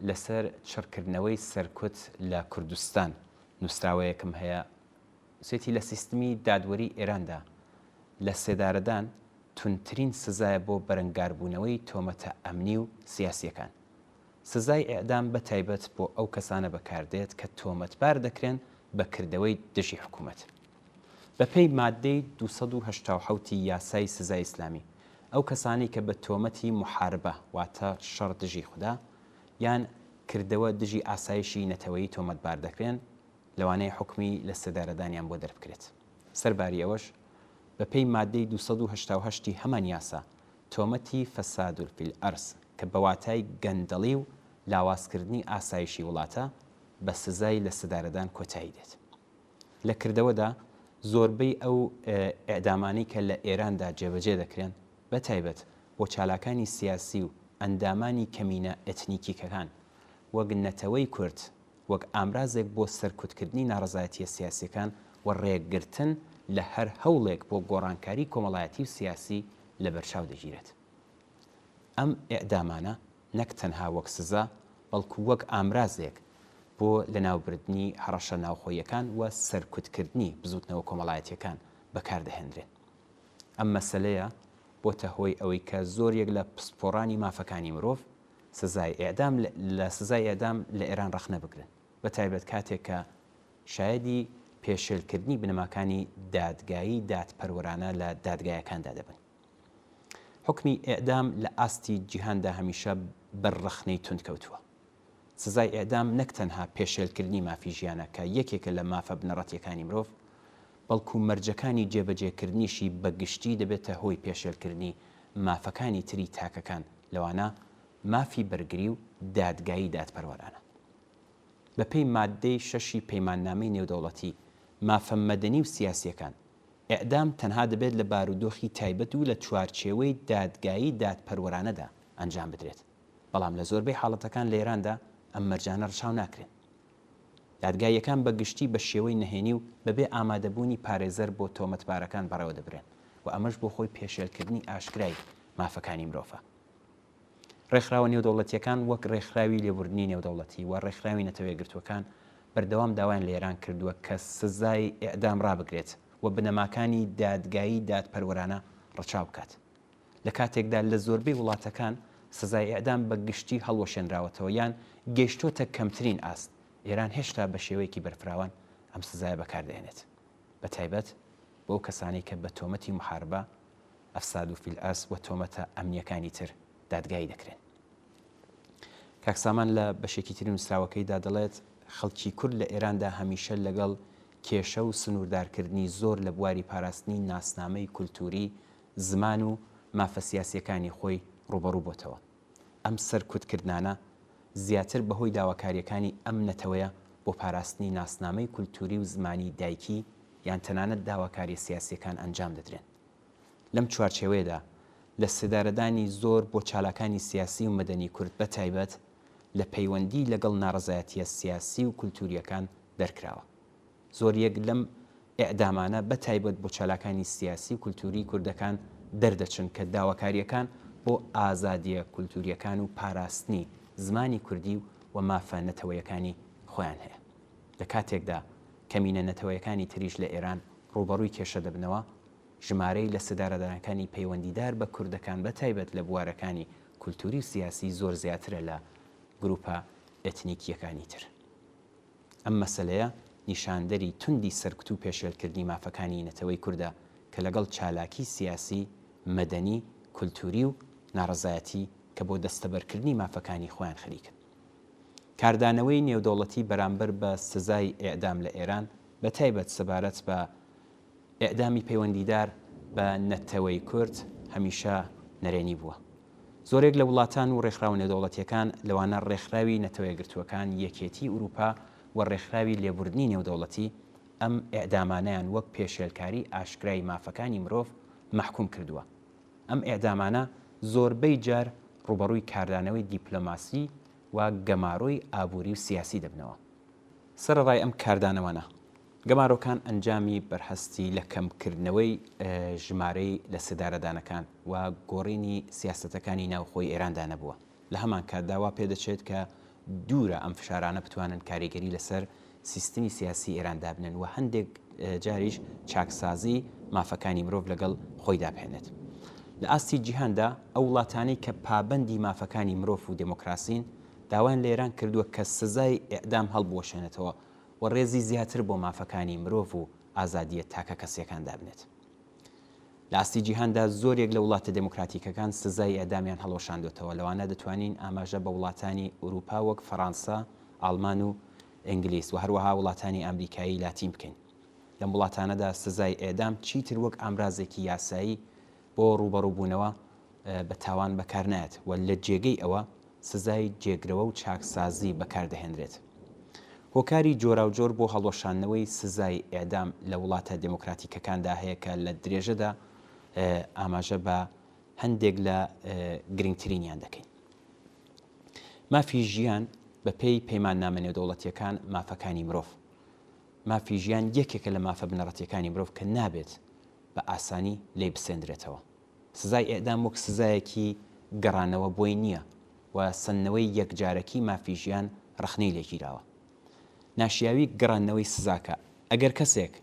لەسەر چڕکردنەوەی سەرکوت لە کوردستان نووسراوەیەکم هەیە نووسێتی لە سیستمی دادوەری ئێراندا لە سێدارەدان توندترین سزایە بۆ بەرەنگاربوونەوەی تۆمەتە ئەمنی و سیاسییەکان. سزای ئێعدام بە تایبەت بۆ ئەو کەسانە بەکاردێت کە تۆمەتبار دەکرێن بە کردەوەی دژی حکوومەت. بەپێی ماددەی 287 ی یاسای سزای ئیسلامی، ئەو کەسانەی کە بە تۆمەتی موحاربە واتە شەڕ دژی خودا یان کردەوە دژی ئاسایشی نەتەوەیی تۆمەتبار دەکرێن، لەوانەیە حوکمی لە سێدارەدانیان بۆ دەربکرێت. سەرباری ئەوەش، بەپێی ماددەی 288 ی هەمان یاسا، تۆمەتی فساد فی الارض کە بە واتای گەندەڵی و لاوازکردنی ئاسایشی وڵاتە، بە سزای لە سێدارەدان کۆتایی دێت. لە کردەوەدا زۆربەی ئەو ئێعدامانەی کە لە ئێراندا جێبەجێ دەکرێن، بە تایبەت بۆ چالاکانی سیاسی و ئەندامانی کەمینە ئێتنیکیکەکان وەک نەتەوەی کورد، وەک ئامرازێک بۆ سەرکوتکردنی ناڕەزایەتییە سیاسییەکان و ڕێگرتن لە هەر هەوڵێک بۆ گۆڕانکاری کۆمەڵایەتی و سیاسی لەبەرچاو دەگیرێت. ئەم ئێعدامانە نەک تەنها وەک سزا، بەڵکو وەک ئامرازێک بۆ لەناوبردنی هەڕەشە ناوخۆییەکان و سەرکوتکردنی بزووتنەوە کۆمەڵایەتییەکان بەکاردەهێنرێن. ئەم مەسەلەیە بۆتە هۆی ئەوەی کە زۆریەک لە پسپۆڕانی مافەکانی مرۆڤ سزای ئێعدام لە سزای ئێعدام لە ئێران ڕەخنە بگرن، بە تایبەت کاتێک کە شایەدی پێشێلکردنی بنەماکانی دادگایی دادپەروەرانە لە دادگایەکاندا دەبن. حوکمی ئێعدام لە ئاستی جیهاندا هەمیشە بەر ڕەخنەی توند کەوتووە. سزای ئێعدام نەک تەنها پێشێلکردنی مافی ژیانە کە یەکێکە لە مافە بنەڕەتییەکانی مرۆڤ، بەڵکو مەرجەکانی جێبەجێکردنیشی بە گشتی دەبێتە هۆی پێشێلکردنی مافەکانی تری تاکەکان، لەوانە مافی بەرگری و دادگایی دادپەروەرانە. بەپێی ماددەی شەشی پەیماننامەی نێودەوڵەتی مافە مەدەنی و سیاسییەکان، ئێعدام تەنها دەبێت لە بارودۆخی تایبەت و لە چوارچێوەی دادگایی دادپەروەرانەدا ئەنجام بدرێت، بەڵام لە زۆربەی حاڵەتەکان لە ئێراندا ئەم مەرجانە ڕچاو ناکرێن. دادگاییەکان بە گشتی بە شێوەی نهێنی و بەبێ ئامادەبوونی پارێزەر بۆ تۆمەتبارەکان بەڕێوەدەبرێن و ئەمەش بۆ خۆی پێشێلکردنی ئاشکرای مافەکانی مرۆڤە. ڕێکخراوە نێودەوڵەتییەکان وەک ڕێکخراوی لێبوردنی نێودەوڵەتی و ڕێکخراوی نەتەوە یەکگرتووەکان بەردەوام داوایان لە ئێران کردووە کە سزای ئێعدام ڕابگرێت و بنەماکانی دادگایی دادپەروەرانە ڕەچاو بکات. لە کاتێکدا لە زۆربەی وڵاتەکان سزای ئێعدام بە گشتی هەڵوەشێنراوەتەوە یان گەیشتۆتە کەمترین ئاست، ئێران هێشتا بە شێوەیەکی بەرفراوان ئەم سزایە بەکار دەهێنێت، بە تایبەت بۆ ئەو کەسانەی کە بە تۆمەتی محاربە، افساد فی الارض و تۆمەتە ئەمنییەکانی تر دادگایی دەکرێن. کاک سامان لە بەشێکی تری نووسراوەکەیدا دەڵێت، خەڵکی کورد لە ئێراندا هەمیشە لەگەڵ کێشە و سنووردارکردنی زۆر لە بواری پاراستنی ناسنامەی کولتووری، زمان و مافە سیاسییەکانی خۆی ڕووبەڕوو بۆتەوە. ئەم سەرکوتکردنانە زیاتر بەهۆی داواکارییەکانی ئەم نەتەوەیە بۆ پاراستنی ناسنامەی کولتووری و زمانی دایکی یان تەنانەت داواکارییە سیاسییەکان ئەنجام دەدرێن. لەم چوارچێوەیەدا لە سێدارەدانی زۆر بۆ چالاکانی سیاسی و مەدەنی کورد بە تایبەت لە پەیوەندی لەگەڵ ناڕەزایەتییە سیاسی و کولتوورییەکان دەرکراوە. زۆریەک لەم. ئێعدامانە بە تایبەت بۆ چالاکانی سیاسی و کولتووریی کوردەکان دەردەچن کە داواکارییەکان بۆ ئازادییە کولتوورییەکان و پاراستنی زمانی کوردی و مافە نەتەوەیەکانی خۆیان هەیە. لە کاتێکدا کەمینە نەتەوەیەکانی تریش لە ئێران ڕووبەڕووی کێشە دەبنەوە، ژمارەی لەسێدارەدانەکانی پەیوەندیدار بە کوردەکان بە تایبەت لە بوارەکانی کولتووری و سیاسی زۆر زیاترە لە گرووپە ئێتنیکییەکانی تر. ئەم مەسەلەیە نیشاندەری توندی سەرکوت و پێشێلکردنی مافەکانی نەتەوەی کوردە کە لەگەڵ چالاکی سیاسی، مەدەنی، کولتووری و ناڕەزایەتی کە بۆ دەستەبەرکردنی مافەکانی خۆیان خەریکن. کاردانەوەی نێودەوڵەتی بەرامبەر بە سزای ئێعدام لە ئێران بە تایبەت سەبارەت بە ئێعدامی پەیوەندیدار بە نەتەوەی کورد هەمیشە نەرێنی بووە. زۆرێک لە وڵاتان و ڕێکخراوە نێودەوڵەتییەکان لەوانە ڕێکخراوی نەتەوەیەکگرتووەکان، یەکێتیی ئورووپا و ڕێکخراوی لێبوردنی نێودەوڵەتی ئەم ئێعدامانەیان وەک پێشێلکاری ئاشکرای مافەکانی مرۆڤ مەحکووم کردووە. ئەم ئێعدامانە زۆربەی جار ڕووبەڕووی کاردانەوەی دیپلۆماسی و گەمارۆی ئابووری و سیاسی دەبنەوە. سەرەڕای ئەم کاردانەوانە، گەمارۆکان ئەنجامی بەرهەستی لە کەمکردنەوەی ژمارەی لەسێدارەدانەکان و گۆڕینی سیاسەتەکانی ناوخۆی ئێراندا نەبووە. لە هەمانکاتدا وا پێدەچێت کە دوورە ئەم فشارانە بتوانن کاریگەری لەسەر سیستمی سیاسی ئێران دابنێن و هەندێک جاریش چاکسازی مافەکانی مرۆڤ لەگەڵ خۆیدا بهێنێت. لە ئاستی جیهاندا ئەو وڵاتانەی کە پابەندی مافەکانی مرۆڤ و دێمۆکراسین داوایان لە ئێران کردووە کە سزای ئێعدام هەڵبوەشێنێتەوە و ڕێزی زیاتر بۆ مافەکانی مرۆڤ و ئازادییە تاکەکەسییەکان دابنێت. لە ئاستی جیهاندا زۆرێک لە وڵاتە دێموکراتیکەکان سزای ئێعدامیان هەڵوەشاندۆتەوە، لەوانە دەتوانین ئاماژە بە وڵاتانی ئورووپا وەک فەڕانسە، ئاڵمان و ئینگلیس و هەروەها وڵاتانی ئامریکایی لاتین بکەین. لەم وڵاتانەدا سزای ئێعدام چیتر وەک ئامرازێکی یاسایی بۆ ڕووبەڕووبوونەوە بە تاوان بەکارنایەت و لە جێگەی ئەوە سزای جێگرەوە و چاکسازی بەکاردەهێنرێت. هۆکاری جۆراوجۆر بۆ هەڵوەشاندنەوەی سزای ئێعدام لە وڵاتە دێموکراتیکەکاندا هەیە کە لە درێژەدا ئاماژە بە هەندێک لە گرنگترینیان دەکەین. مافی ژیان بە پێی پەیماننامە نێودەوڵەتییەکان مافەکانی مرۆڤ. مافی ژیان یەکێکە لە مافە بنەڕەتییەکانی مرۆڤ کە نابێت بە ئاسانی لێی بسێندرێتەوە. سزای ئێعدام وەک سزایەکی گەڕانەوە بۆی نییە و سەندنەوەی یەکجارەکی مافی ژیان ڕەخنەی لێ گیراوە. ناشیاوی گەڕاندنەوەی سزاکە، ئەگەر کەسێک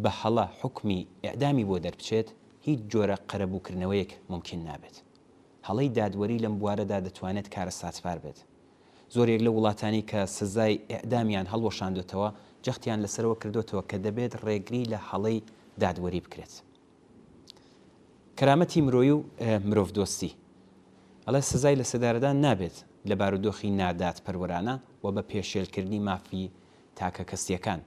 بە هەڵە حوکمی ئێعدامی بۆ دەربچێت، هیچ جۆرە قەرەبووکردنەوەیەک مومکین نابێت. هەڵەی دادوەری لەم بوارەدا دەتوانێت کارەساتبار بێت. زۆرێک لەو وڵاتانەی کە سزای ئێعدامیان هەڵوەشاندۆتەوە، جەختیان لەسەرەوە کردۆتەوە کە دەبێت ڕێگری لە هەڵەی دادوەری بکرێت. کەرامەتی مرۆیی و مرۆڤدۆستی، ئەڵێ سزای لەسێدارەدان نابێت لە بارودۆخی نادادپەروەرانە و بە پێشێلکردنی مافی تاکەکەسییەکان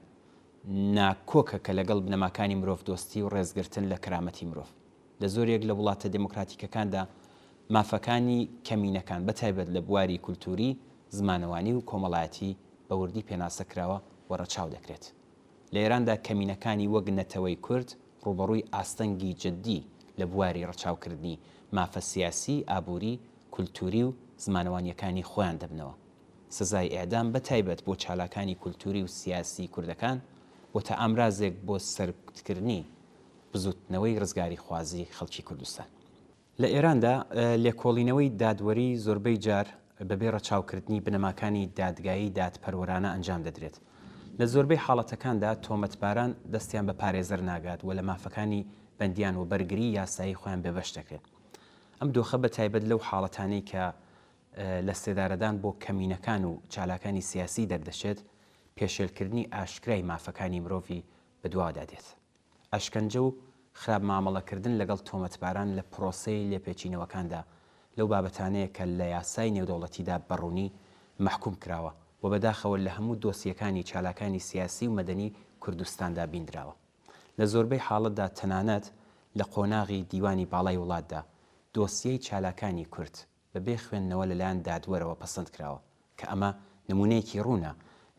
ناکۆکە کە لەگەڵ بنەماکانی مرۆڤدۆستی و ڕێزگرتن لە کەرامەتی مرۆڤ. لە زۆرێک لە وڵاتە دێموکراتیکەکاندا مافەکانی کەمینەکان بە تایبەت لە بواری کولتووری، زمانەوانی و کۆمەڵایەتی بە وردی پێناسە کراوە و ڕەچاو دەکرێت. لە ئێراندا کەمینەکانی وەک نەتەوەی کورد ڕووبەڕووی ئاستەنگی جددی لە بواری ڕەچاوکردنی مافە سیاسی، ئابووری، کولتووری و زمانەوانییەکانی خۆیان دەبنەوە. سزای ئێعدام بە تایبەت بۆ چالاکانی کولتووری و سیاسی کوردەکان بۆتە ئامرازێک بۆ سەرکوتکردنی بزووتنەوەی ڕزگاریخوازی خەڵکی کوردستان. لە ئێراندا لێکۆڵینەوەی دادوەری زۆربەی جار بەبێ ڕەچاوکردنی بنەماکانی دادگایی دادپەروەرانە ئەنجام دەدرێت. لە زۆربەی حاڵەتەکاندا تۆمەتباران دەستیان بە پارێزەر ناگات و لە مافەکانی بەندیان و بەرگریی یاسایی خۆیان بێبەش دەکرێن. ئەم دۆخە بە تایبەت لەو حاڵەتانەی کە لەسێدارەدان بۆ کەمینەکان و چالاکانی سیاسی دەردەچێت، پێشێلکردنی ئاشکرای مافەکانی مرۆڤی بەدوادا دێت. ئەشکەنجە و خراپ مامەڵەکردن لەگەڵ تۆمەتباران لە پرۆسەی لێپێچینەوەکاندا لەو بابەتانەیە کە لە یاسای نێودەوڵەتیدا بە ڕوونی مەحکوم کراوە و بەداخەوە لە هەموو دۆسیەکانی چالاکانی سیاسی و مەدەنی کوردستاندا بیندراوە. لە زۆربەی حاڵەتدا تەنانەت لە قۆناغی دیوانی باڵای وڵاتدا دۆسیەی چالاکانی کورد بە بێ خوێندنەوە لەلایەن دادوەرەوە پەسەند کراوە، کە ئەمە نموونەیەکی ڕوونە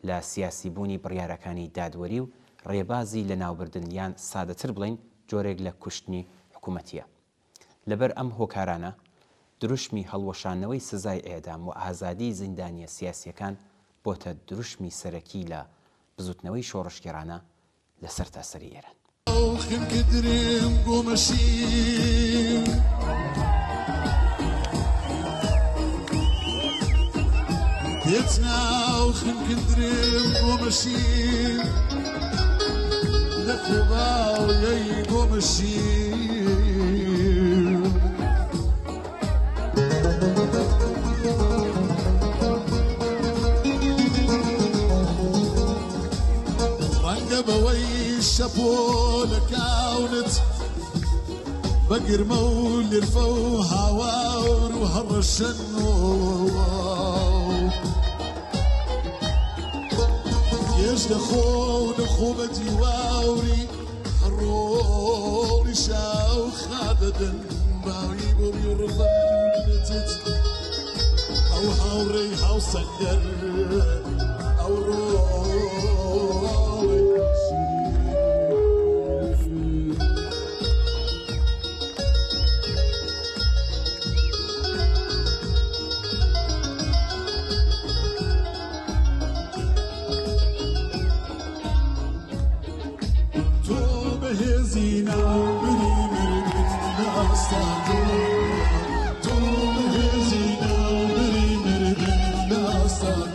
لە سیاسیبوونی بڕیارەکانی دادوەری و ڕێبازی لەناوبردن یان سادەتر بڵێین جۆرێک لە کوشتنی حکوومەتییە. لەبەر ئەم هۆکارانە دروشمی هەڵوەشاندنەوەی سزای ئێعدام و ئازادیی زیندانییە سیاسییەکان بۆتە دروشمی سەرەکی لە بزووتنەوەی شۆڕشگێڕانە. لە سەرتاسەری ئێران. ڕەنگە بەوەی شەپۆلەکاونت بە گرمە و لرفە و هاوار و هەڕەشەن پێش دەخۆ و نەخۆ بە دیواوری ڕۆڵی شاو خادەدەن باوی بۆ بیڕفەنتت ئەو هاوڕێی هاوسەنگەر ئەو ڕۆڵی تۆ بەهێزی ناوبری مردت داستان تۆ بەهێزی ناوبری مردت داستان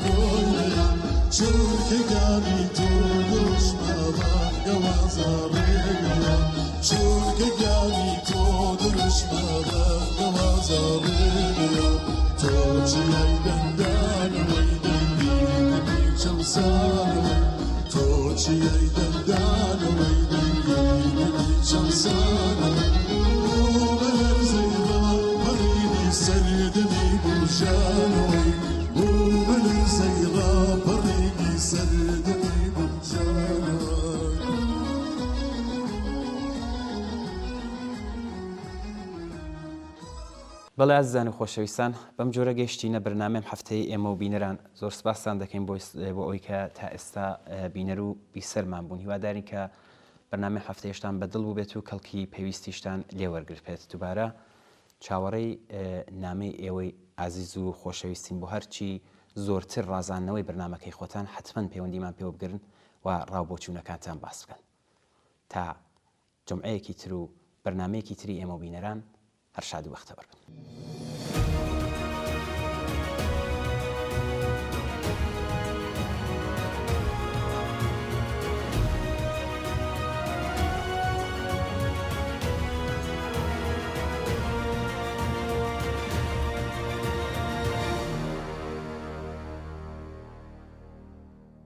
چونکە گیانی تۆ دروشمە بانگەوازە ڕێگەیە چونکە گیانی تۆ دروشمە بانگەوازە ڕێگەیە تۆ چیای دەنگدانەوەی دەنگی دەمی چەوسانەوەی تۆ چیای دەنگدانەوەی دەنگی دەمی چەوسانەوەی بوو بە لەرزەی ڕاپەڕینی سەردەمی بوژانەوەی بوو بە لەرزەی ڕاپەڕینی سەردەمی بوژانەوەی. بەڵێ ئازیزان و خۆشەویستان بەم جۆرە گەیشتینە بەرنامەی ئەم هەفتەیەی ئێمە و بینەران زۆر سپاستان دەکەین بۆ بۆ ئەوەی کە تا ئێستا بینەر و بیسەرمان بوون هیوادارین کە بەرنامەی هەفتەیەشتان بە دڵ بووبێت و کەڵکی پێویستیشتان لێ وەرگرتبێت دووبارە چاوەڕێی نامەی ئێوەی ئازیز و خۆشەویستین بۆ هەرچی زۆرتر ڕازاندنەوەی بەرنامەکەی خۆتان حەتمەن پەیوەندیمان پێوە بگرن و ڕاو بۆچوونەکانتان باس بکەن تا جومعەیەکی تر و بەرنامەیەکی تری ئێمە و بینەران هەر شاد و بەختەوەر بن.